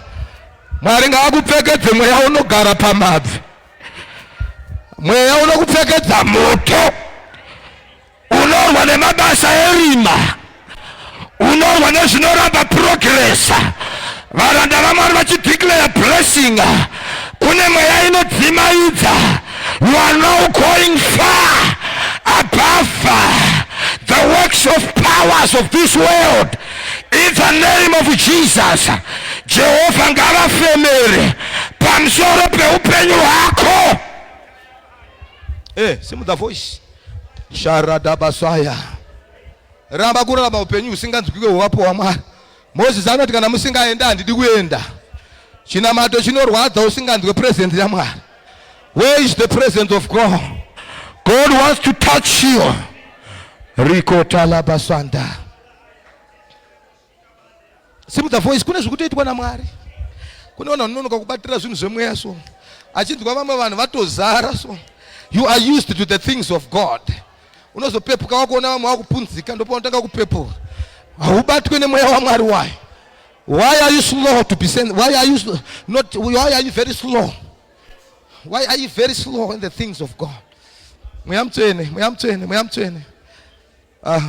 Mwari ngaakupfekedze mweya unogara pamabvi, mweya unokupfekedza moto unorwa nemabasa erima, unorwa nezvinoramba progress. Varanda vaMwari vachideclare blessing, kune mweya inodzimaidza. You are now going far above the works of powers of this world in the name of Jesus. Jehovha ngavafemere pamusoro peupenyu hwako. Simudza voice. Sharadabasaya. Ramba kurarama upenyu husinganzwikwe huvapo hwaMwari. Moses anoti kana musingaenda, handidi kuenda. Chinamato chinorwadza usinganzwe presence yaMwari. Where is the presence of God? God wants to touch you. Rikotalabasanda. Simudza voice. Kune zvikutoitwa naMwari. Kune vanhu vanononoka kubatira zvinhu zvemweya, so achinzwa vamwe vanhu vatozara. So you are used to the things of God. Unozopepuka wakuona vamwe vakupunzika, ndopaunotanga kupepuka. Haubatwe nemweya waMwari. Why are you slow to be sent? Why are you not, why are you very slow? Why are you very slow in the things of God? Mweya Mutsvene, Mweya Mutsvene, Mweya Mutsvene. Ah.